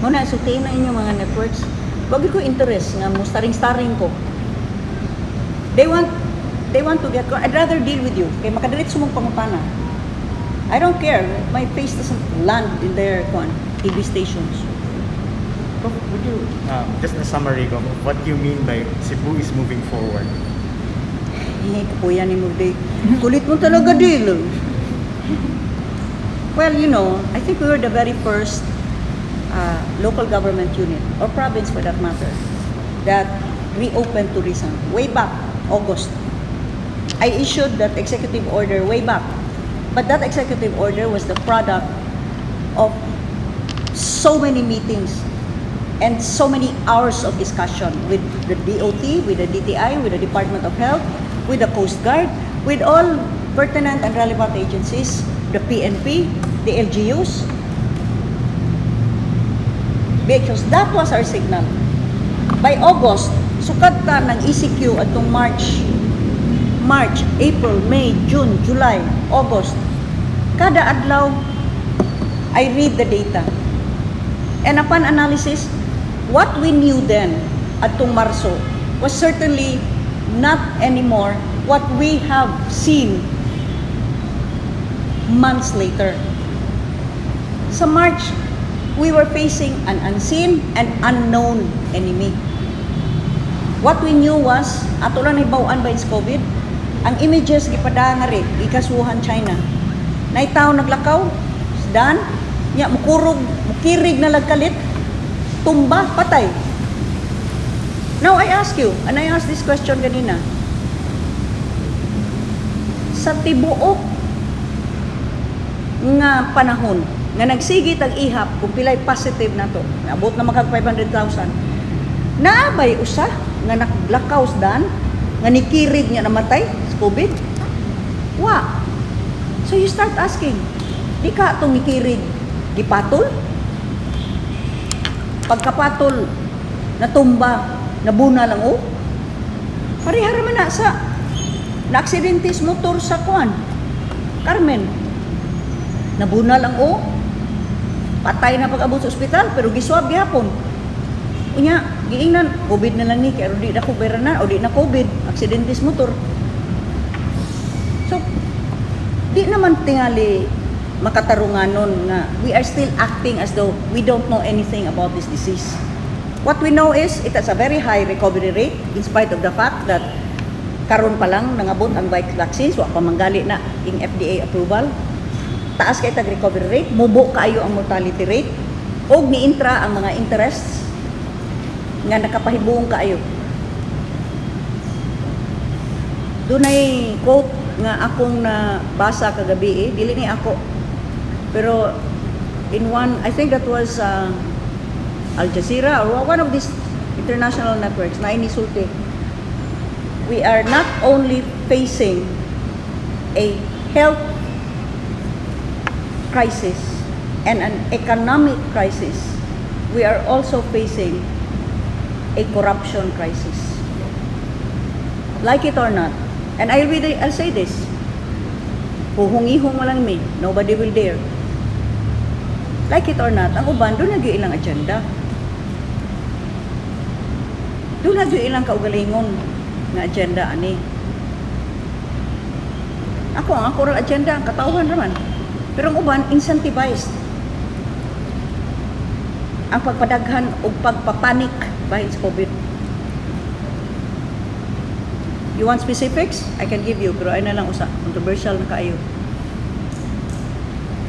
mo na sultiin na inyong mga networks. Wag ko interest nga mo starring starring ko. They want to get. I'd rather deal with you kay makadiretso mong pangutana. I don't care. My face doesn't land in their kuan TV stations. Prof, would you, just a summary of what you mean by Cebu is moving forward? Eh, kapuyan ni Mugday. Kulit mo talaga, Dil. Well, I think we were the very first local government unit, or province for that matter, that reopened tourism way back August. I issued that executive order way back. But that executive order was the product of so many meetings and so many hours of discussion with the DOT, with the DTI, with the Department of Health, with the Coast Guard, with all pertinent and relevant agencies, the PNP, the LGUs. Because that was our signal. By August, sukad ta ng ECQ atong March, March, April, May, June, July, August. Kada adlaw, I read the data. And upon analysis, what we knew then atong Marso was certainly not anymore what we have seen months later. Sa March, we were facing an unseen and unknown enemy. What we knew was, ato lang nahibaw-an ba it's COVID, ang images gipada nga rin, gikas Wuhan, China. Naay tao naglakaw, dan, nya mukurog, mukirig na lagkalit, tumba, patay. Now I ask you, and I asked this question ganina, sa tibuok nga panahon nga nagsige tag ihap kung pilay positive nato, naabot na makag 500,000, naa bay usa nga naglakaw sa dan nga nikirig nga namatay sa COVID? Wa. So you start asking, di ka atong nikirig gipatol? Pagkapatol, natumba, nabuna lang, oh. Pareha ra man na sa na-aksidente sa motor sa kuan, Carmen. Nabuna lang, oh. Patay na pag-abot sa ospital, pero giswab gihapon. Unya, giingnan, COVID na lang ni, kaya di na ko na, o di na COVID, aksidente sa motor. So, di naman tingali makatarunganon nga we are still acting as though we don't know anything about this disease. What we know is it has a very high recovery rate in spite of the fact that karon pa lang nangabot ang vaccines, wa pa manggali na ing FDA approval. Taas kay tag recovery rate, mubo kaayo ang mortality rate, og niintra ang mga interests nga nakapahibuong kaayo. Dunay quote nga akong nabasa kagabi eh, dili ni ako. Pero in one, I think that was Al Jazeera or one of these international networks na inisulti. We are not only facing a health crisis and an economic crisis, we are also facing a corruption crisis. Like it or not, and I'll say this, huhungihong lang mi, nobody will dare. Like it or not, ang uban, duna gyud ilang agenda. Duna gyud ilang kaugalingon nga agenda ani. Ako, ang ako ra agenda, ang katawhan raman. Pero ang uban, incentivized. Ang pagpadaghan o pagpapanik bahin sa COVID. You want specifics? I can give you, pero ay na lang usa. Controversial na kaayo.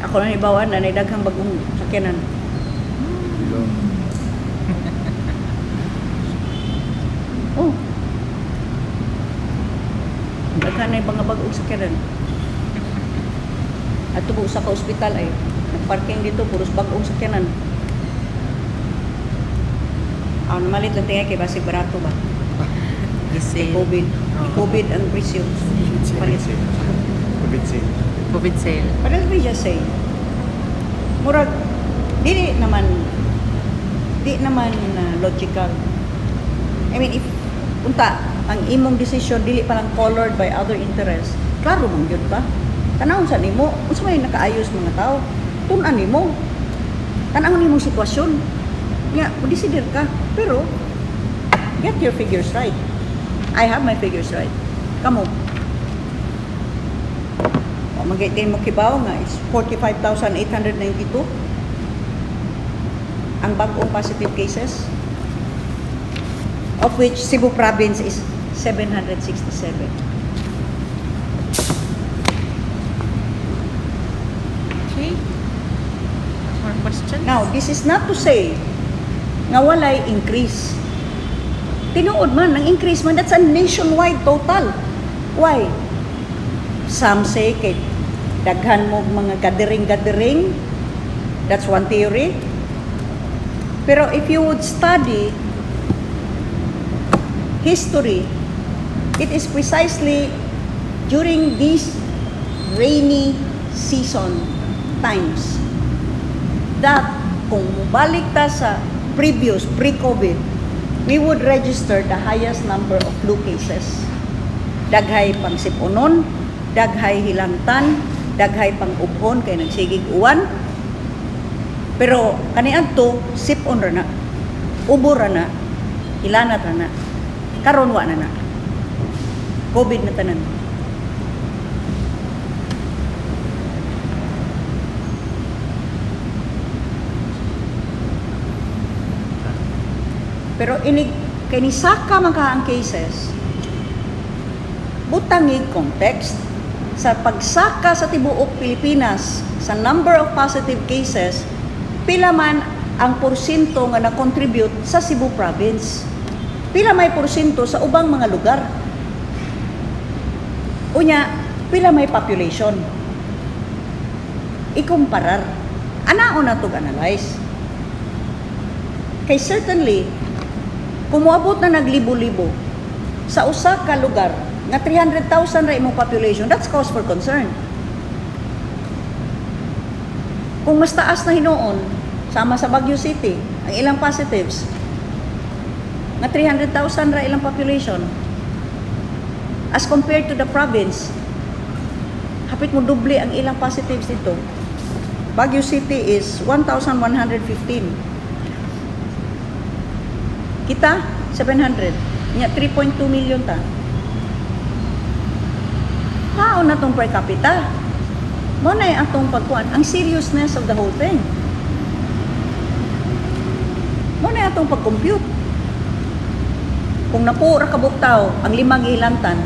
Ako na hibaw-an na daghang bagong sakyanan. Bilong. Oh. Daghan na yung mga bagong sakyanan. Ato po sa ka ospital ay nagparking dito puros bagong sakyanan. Ah, namalit lang tingay kay basig barato ba? Sale. COVID. Oo. COVID ang presyo. COVID sale. COVID sale. COVID sale. But let me just say, murag, di naman logical. I mean, if, unta, ang imong decision dili pa lang colored by other interests, klaro man gyud ba? Tanawon sa nimo, unsa may nakaayos mga tao? Tun-an nimo. Tan-awon nimo sitwasyon. Nga, mo-decider ka. Pero, get your figures right. I have my figures right. Kamo. O, mag mo kibaw nga, it's 45,892 ang bag-ong positive cases, of which Cebu Province is 767. Okay. More questions? Now, this is not to say nga walay increase. Tinuod man, ang increase man, that's a nationwide total. Why? Some say kay daghan mo mga gathering-gathering. That's one theory. Pero if you would study history, it is precisely during these rainy season times that kung mubalik ta sa previous, pre-COVID, we would register the highest number of flu cases. Daghay pang sipunon, daghay hilantan, daghay pang ubhon kay nagsigig uwan. Pero kaniadto sipon ra na. Ubo ra na, hilanat ra na. Karon wa na na. COVID na tanan. Pero inig kay ni saka man ka ang cases, butangig context sa pagsaka sa tibuok Pilipinas sa number of positive cases, pila man ang porsyento nga na-contribute sa Cebu Province? Pila may porsyento sa ubang mga lugar? Unya, pila may population? Ikumparar. Anao na tog analyze. Kay certainly, kung moabot na naglibo-libo sa usa ka lugar nga 300,000 ra imong population, that's cause for concern. Kung mas taas na hinuon, sama sa Baguio City, ang ilang positives, nga 300,000 ra ilang population, as compared to the province, hapit mo doble ang ilang positives dito. Baguio City is 1,115. Kita, 700. Nya, 3.2 million ta. Tao na tong per capita. Mo na atong pagkuan, ang seriousness of the whole thing. Mo na atong pag-compute. Kung napuo ra kabuok tao, ang lima gihilantan,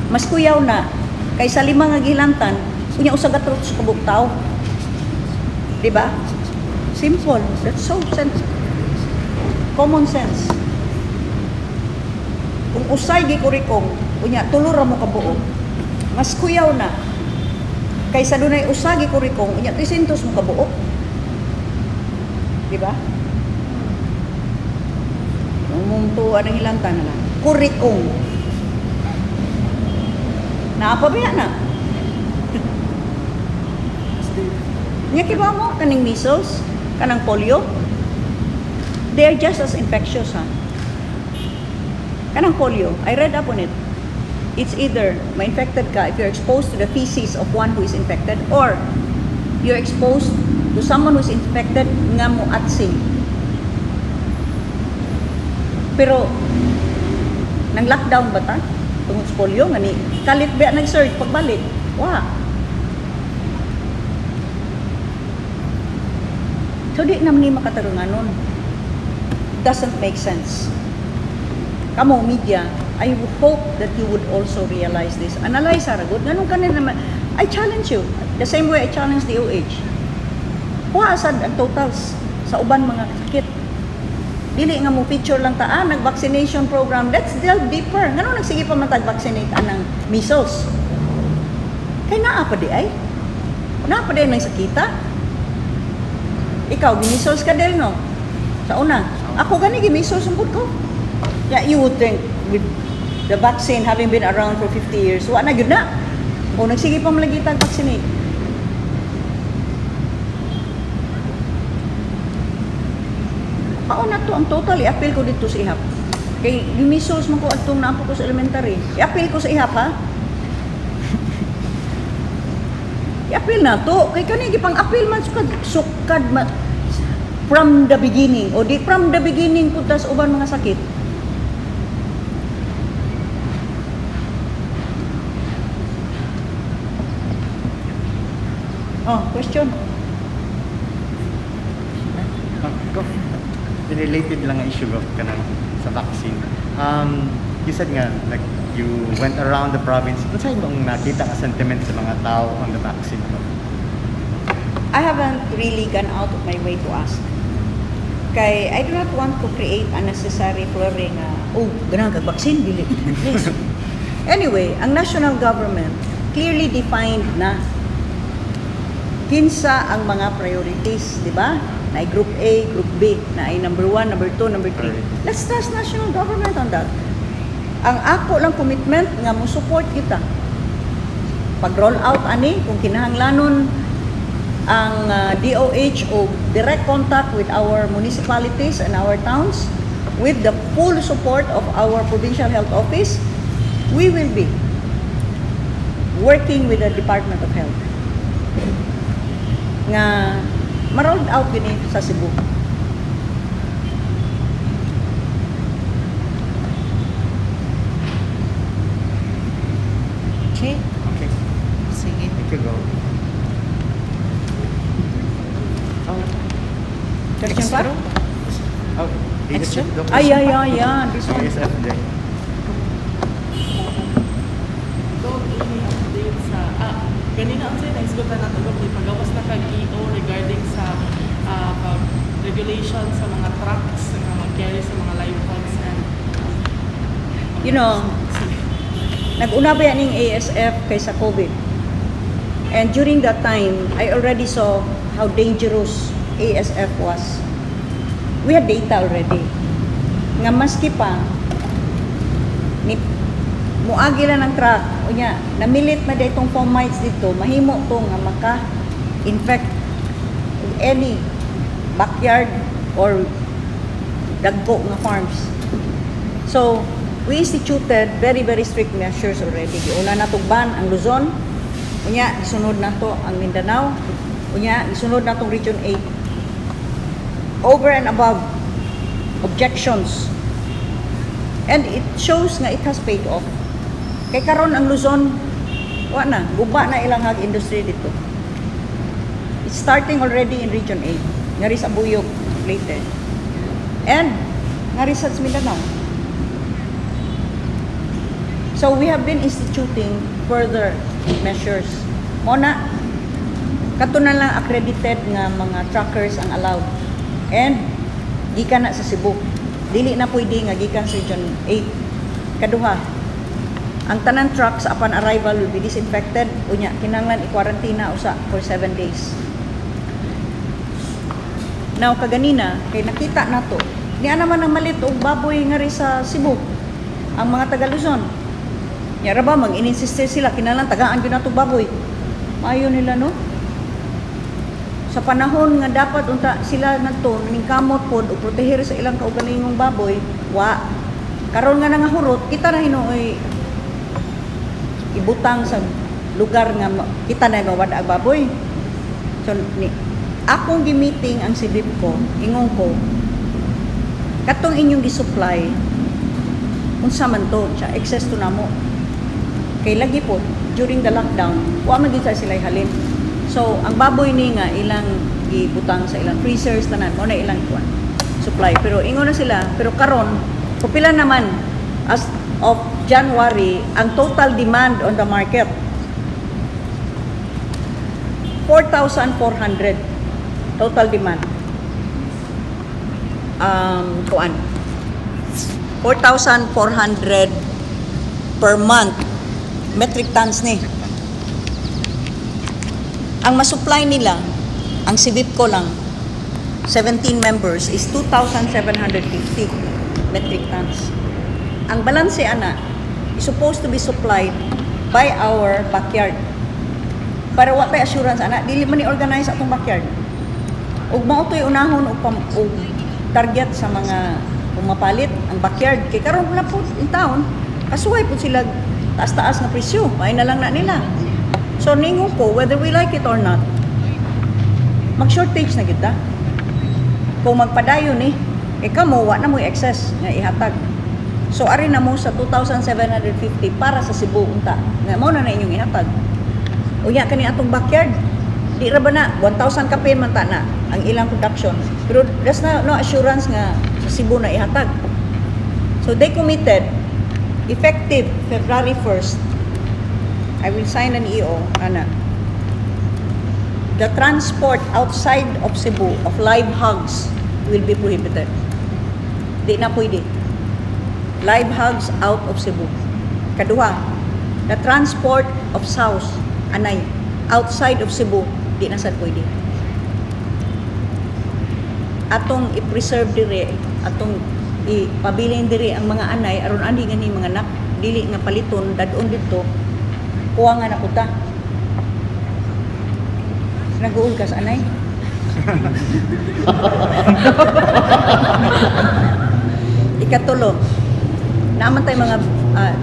mas kuyaw na kaysa lima nga gihilantan, unya usa ka truth sa kabuok tao. Di ba? Simple. That's so sense. Common sense. Kung usay gikurikong, unya tulo ra mo kabuok, mas kuyaw na kaysa dunay usa gikurikong, unya 300 mo kabuok. Di ba? Mong tuwa ng hilantan na lang. Kurikong. Naapabaya na. Nya kibaw mo kaning measles, kanang polio, they are just as infectious, ha. Kanang polio, I read up on it. It's either ma-infected ka if you're exposed to the feces of one who is infected or you're exposed to someone who is infected nga mo atsing. Pero nang lockdown ba ta? Tungod sa polio nga ni kalit ba nag-surge pagbalik? Wa. So di naman ni makatarunganon. Doesn't make sense. Kamo media, I hope that you would also realize this. Analyze ra gud. Nganong kanin naman I challenge you. The same way I challenge the OH. Kuha sad ang totals sa uban mga sakit. Dili nga mo picture lang ta, ah, nag-vaccination program. Let's delve deeper. Ngano nagsige pa man tag-vaccinate anang measles? Kay naa pa di ay. Naa pa di ay nang sakita. Ikaw, gi-measles ka del, no? Sa una. Ako gani, gi-measles ang ko. Yeah, you would think with the vaccine having been around for 50 years, wa na gyud na. O nagsige pa man lagi tag vaccinate. Mao na to ang total, i-appeal ko dito sa IHAP. Kay gi-measles man ko adtong naa pa ko sa elementary. I-appeal ko sa IHAP, ha. I-appeal na to. Kay kani gipang appeal man sukad sukad ma, from the beginning. O di from the beginning punta sa uban mga sakit. Oh, question. Go. Related lang ang issue of kanang sa vaccine. You said nga, like, you went around the province. Ano imong nakita nga sentiment sa mga tao on the vaccine? I haven't really gone out of my way to ask. Kay I do not want to create unnecessary flurry nga, "Oh, ganahan kag vaccine, dili." Please. Anyway, ang national government clearly defined na kinsa ang mga priorities, di ba? Na group A, group B, na ay number 1, number 2, number 3. Let's trust national government on that. Ang ako lang commitment nga mo support kita. Pag roll out ani, kung kinahanglanon ang DOH o direct contact with our municipalities and our towns with the full support of our provincial health office, we will be working with the Department of Health nga ma-rolled out gini sa Cebu. Okay. Okay. Sige. Thank you, Gov. Oh, Question pa? Extra? Oh, Extra? ASF, Doc. Ay, ay, ay, yan. This one. ASF din. Gov, any update sa ganina ang sa'yo, naisgutan nato, Gov, di pagawas na kag EO regarding sa pag regulation sa mga trucks nga mag-carry sa mga live hogs and Nag-una ba yan yung ASF kaysa COVID? And during that time, I already saw how dangerous ASF was. We had data already. Nga maski pa, ni muagi lang ng truck, unya, namilit na itong fomites dito, mahimo to nga maka-infect any backyard or dagko nga farms. So, we instituted very, very strict measures already. Giuna na ban ang Luzon, unya, gisunod na to ang Mindanao, unya, gisunod na tong Region 8. Over and above objections. And it shows nga it has paid off. Kay karon ang Luzon, wa na, guba na ilang hog industry dito. It's starting already in Region 8. Ngari sa Abuyog later. And ngari sa Mindanao. So we have been instituting further measures. Mao na kato na lang accredited nga mga truckers ang allowed. And gikan na sa Cebu. Dili na pwede nga gikan sa Region 8. Kaduha, ang tanan trucks upon arrival will be disinfected. Unya, kinahanglan i-quarantine usa for 7 days. Now kaganina kay nakita nato niya naman ang malit og baboy ngari sa Cebu ang mga taga Luzon. Nya ra ba mag-insist sila, kinahanglan tagaan gyud nato baboy. Maayo nila, no? Sa panahon nga dapat unta sila ngadto ningkamot pod og protehir sa ilang kaugalingong baboy, wa. Karon nga nangahurot, kita na hinuoy ibutang sa lugar nga kita na mawad ang baboy. So ni akong gi-meeting ang CEVIPCO, ingon ko, katong inyong gi-supply, unsa man to siya, excess to namo. Kay lagi po during the lockdown, wa man gid sa sila halin. So ang baboy ni nga ilang gibutang sa ilang freezers tanan, mo na ilang kuan supply. Pero ingon na sila, pero karon pila naman as of January ang total demand on the market? 4,400 total demand. Kuan 4,400 per month metric tons ni. Ang masupply nila, ang CEVIPCO lang, 17 members, is 2,750 metric tons. Ang balanse ana is supposed to be supplied by our backyard. Para wa tay assurance ana, dili man ni organize atong backyard. Ug mao to'y unahon og target sa mga pumapalit ang backyard kay karon na po in town, kasuway po sila taas-taas na presyo, may na lang na nila. So ningon ko, whether we like it or not, mag-shortage na kita. Kung magpadayon ni, eh kamo wa na mo excess nga ihatag. So ari na mo sa 2,750 para sa Cebu unta. Nga mao na na inyong ihatag. Unya kani atong backyard, di ra ba na 1,000 kapin man ta na ang ilang production. Pero there's no assurance nga sa Cebu na ihatag. So they committed effective February 1st. I will sign an EO ana. The transport outside of Cebu of live hogs will be prohibited. Di na pwede. Live hogs out of Cebu. Kaduha, the transport of sows, anay, outside of Cebu, di na sad pwede. Atong i-preserve dire, atong ipabilin dire ang mga anay aron ani gani mga anak dili nga paliton dad-on didto kuha nga na kuta. Nag-uul ka sa anay? Ikatulo, naman tay mga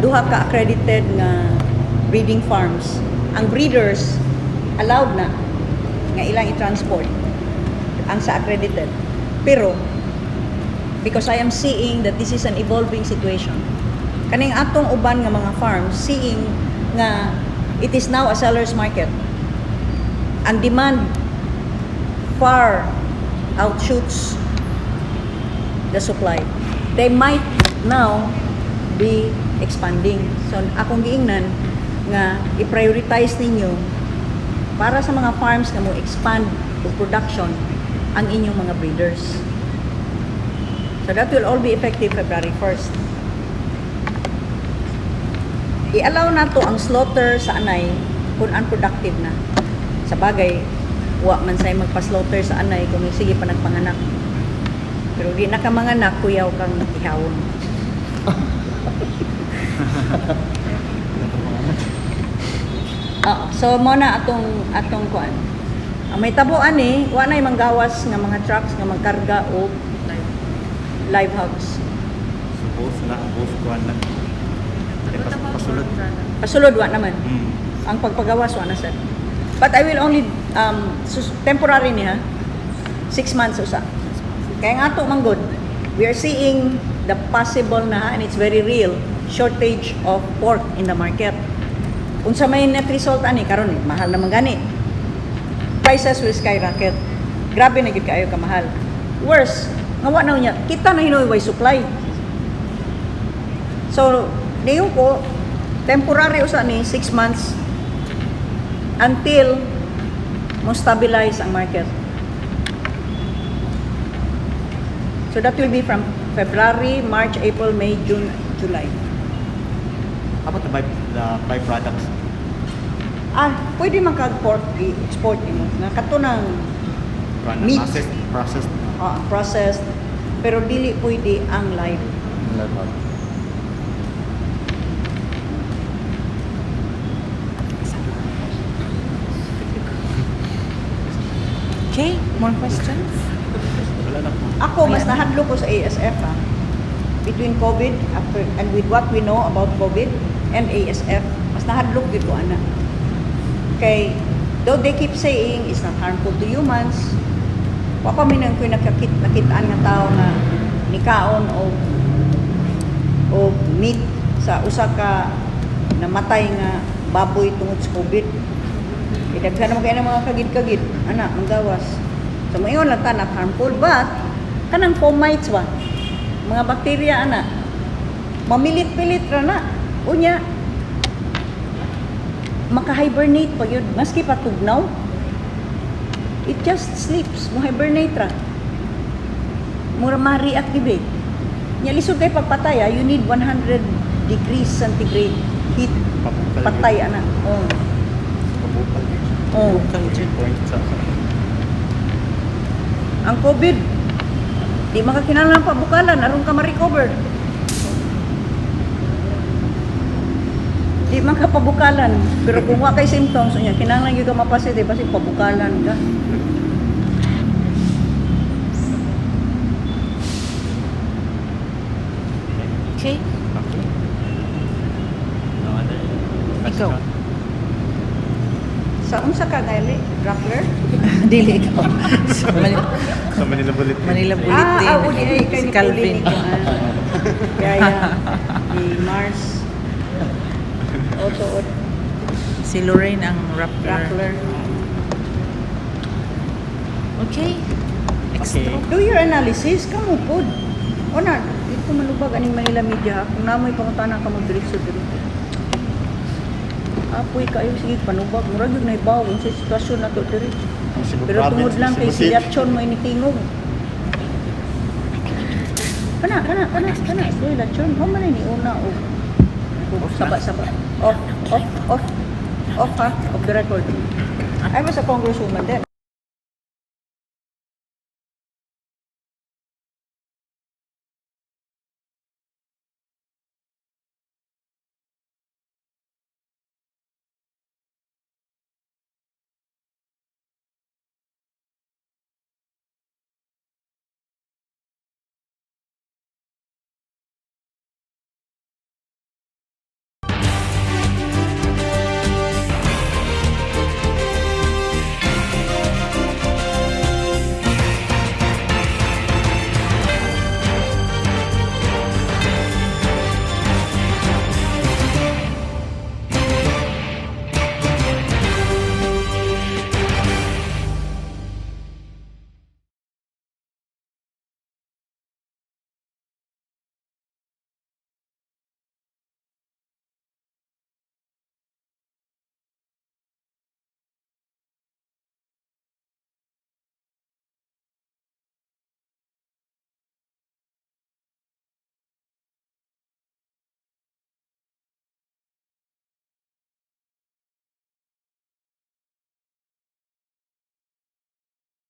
duha ka accredited nga breeding farms. Ang breeders allowed na nga ilang i-transport ang sa accredited. Pero because I am seeing that this is an evolving situation. Kaning atong uban nga mga farms seeing nga It is now a seller's market. Ang demand far outshoots the supply. They might now be expanding. So, akong giingnan nga i-prioritize ninyo para sa mga farms nga mo expand og production ang inyong mga breeders. So that will all be effective February 1st. I-allow nato ang slaughter sa anay kung unproductive na. Sa bagay, wa man say magpa-slaughter sa anay kung sige pa nagpanganak. Pero di na ka manganak, kuyaw kang ihawon. Oo. So mo na atong atong kuan. Ang may tabuan ni, wa nay manggawas nga mga trucks nga magkarga og live hogs. So both na, both kuan na. Eh, pasulod. Pasulod wa naman. Ang pagpagawas wa na, sir. But I will only temporary ni ha. 6 months usa. Kaya nga ato man gud, we are seeing the possible na ha, and it's very real shortage of pork in the market. Unsa may net result ani karon, mahal naman gani. Prices will skyrocket. Grabe na gyud kaayo kamahal. Worse, nga wa na niya, kita na hinuoy way supply. So, niyo ko temporary usa ni, 6 months until mo stabilize ang market. So that will be from February, March, April, May, June, July. How about the byproducts? Ah, pwede man kag pork i-export nimo. Nga kato ng Kuan na, meat. Processed, processed. Processed, pero dili pwede ang live. Live hog. Okay, more questions? Wala na po. Ako, mas nahadlok ko sa ASF ah. Between COVID after, and with what we know about COVID and ASF, mas nahadlok gyud ko ana. Kay though they keep saying it's not harmful to humans, wa pa mi nang ko'y nakitaan nga tao nga nikaon o meat sa usa ka namatay nga baboy tungod sa COVID. Eh, daghan naman kaayo ng mga kagid-kagid, ana, manggawas. So, moingon lang ta, not harmful, but kanang fomites ba? Mga bakterya, ana, mamilit-pilit ra na. Unya, maka-hibernate pa yun. Maski pa tugnaw, it just sleeps. Mo hibernate ra. Mura ma-reactivate. Nya lisod kay pagpatay, ah, you need 100 degrees centigrade heat. Pabukal. Patay ana. Oh. Pabukal. Oh. Point sa Ang COVID, di makakinahanglan pabukalan aron ka ma-recover. Di man ka pabukalan, pero kung wa kay symptoms unya kinahanglan gyud ka mapasit basi pabukalan ka. Okay. Okay. No other Ikaw. question? Sa unsa ka gali? Rappler? Dili ikaw. Sa Manila, Sa Manila Bulletin. Manila Bulletin. Ah, uli ay kay Si ni Calvin. Pauline ko, ah. Kaya ni Mars. Oto Si Lorraine ang Rappler. Rappler. Okay. Extra. Okay. Do your analysis, kamo pod. O na, dito malubag aning Manila Media ha. Kung namoy pangutana ka mo diretso diri. Apoy kayo, sige panubag, murag gyud naibaw unsa sitwasyon nato diri. Ang Cebu Pero tungod province, lang kay Cebu si City. Yatchon mo initingog. Kana kana kana kana, uy Lachon, mo man ni una og og saba-saba. Off, off, off. Off ha, off the record. I was a congresswoman then.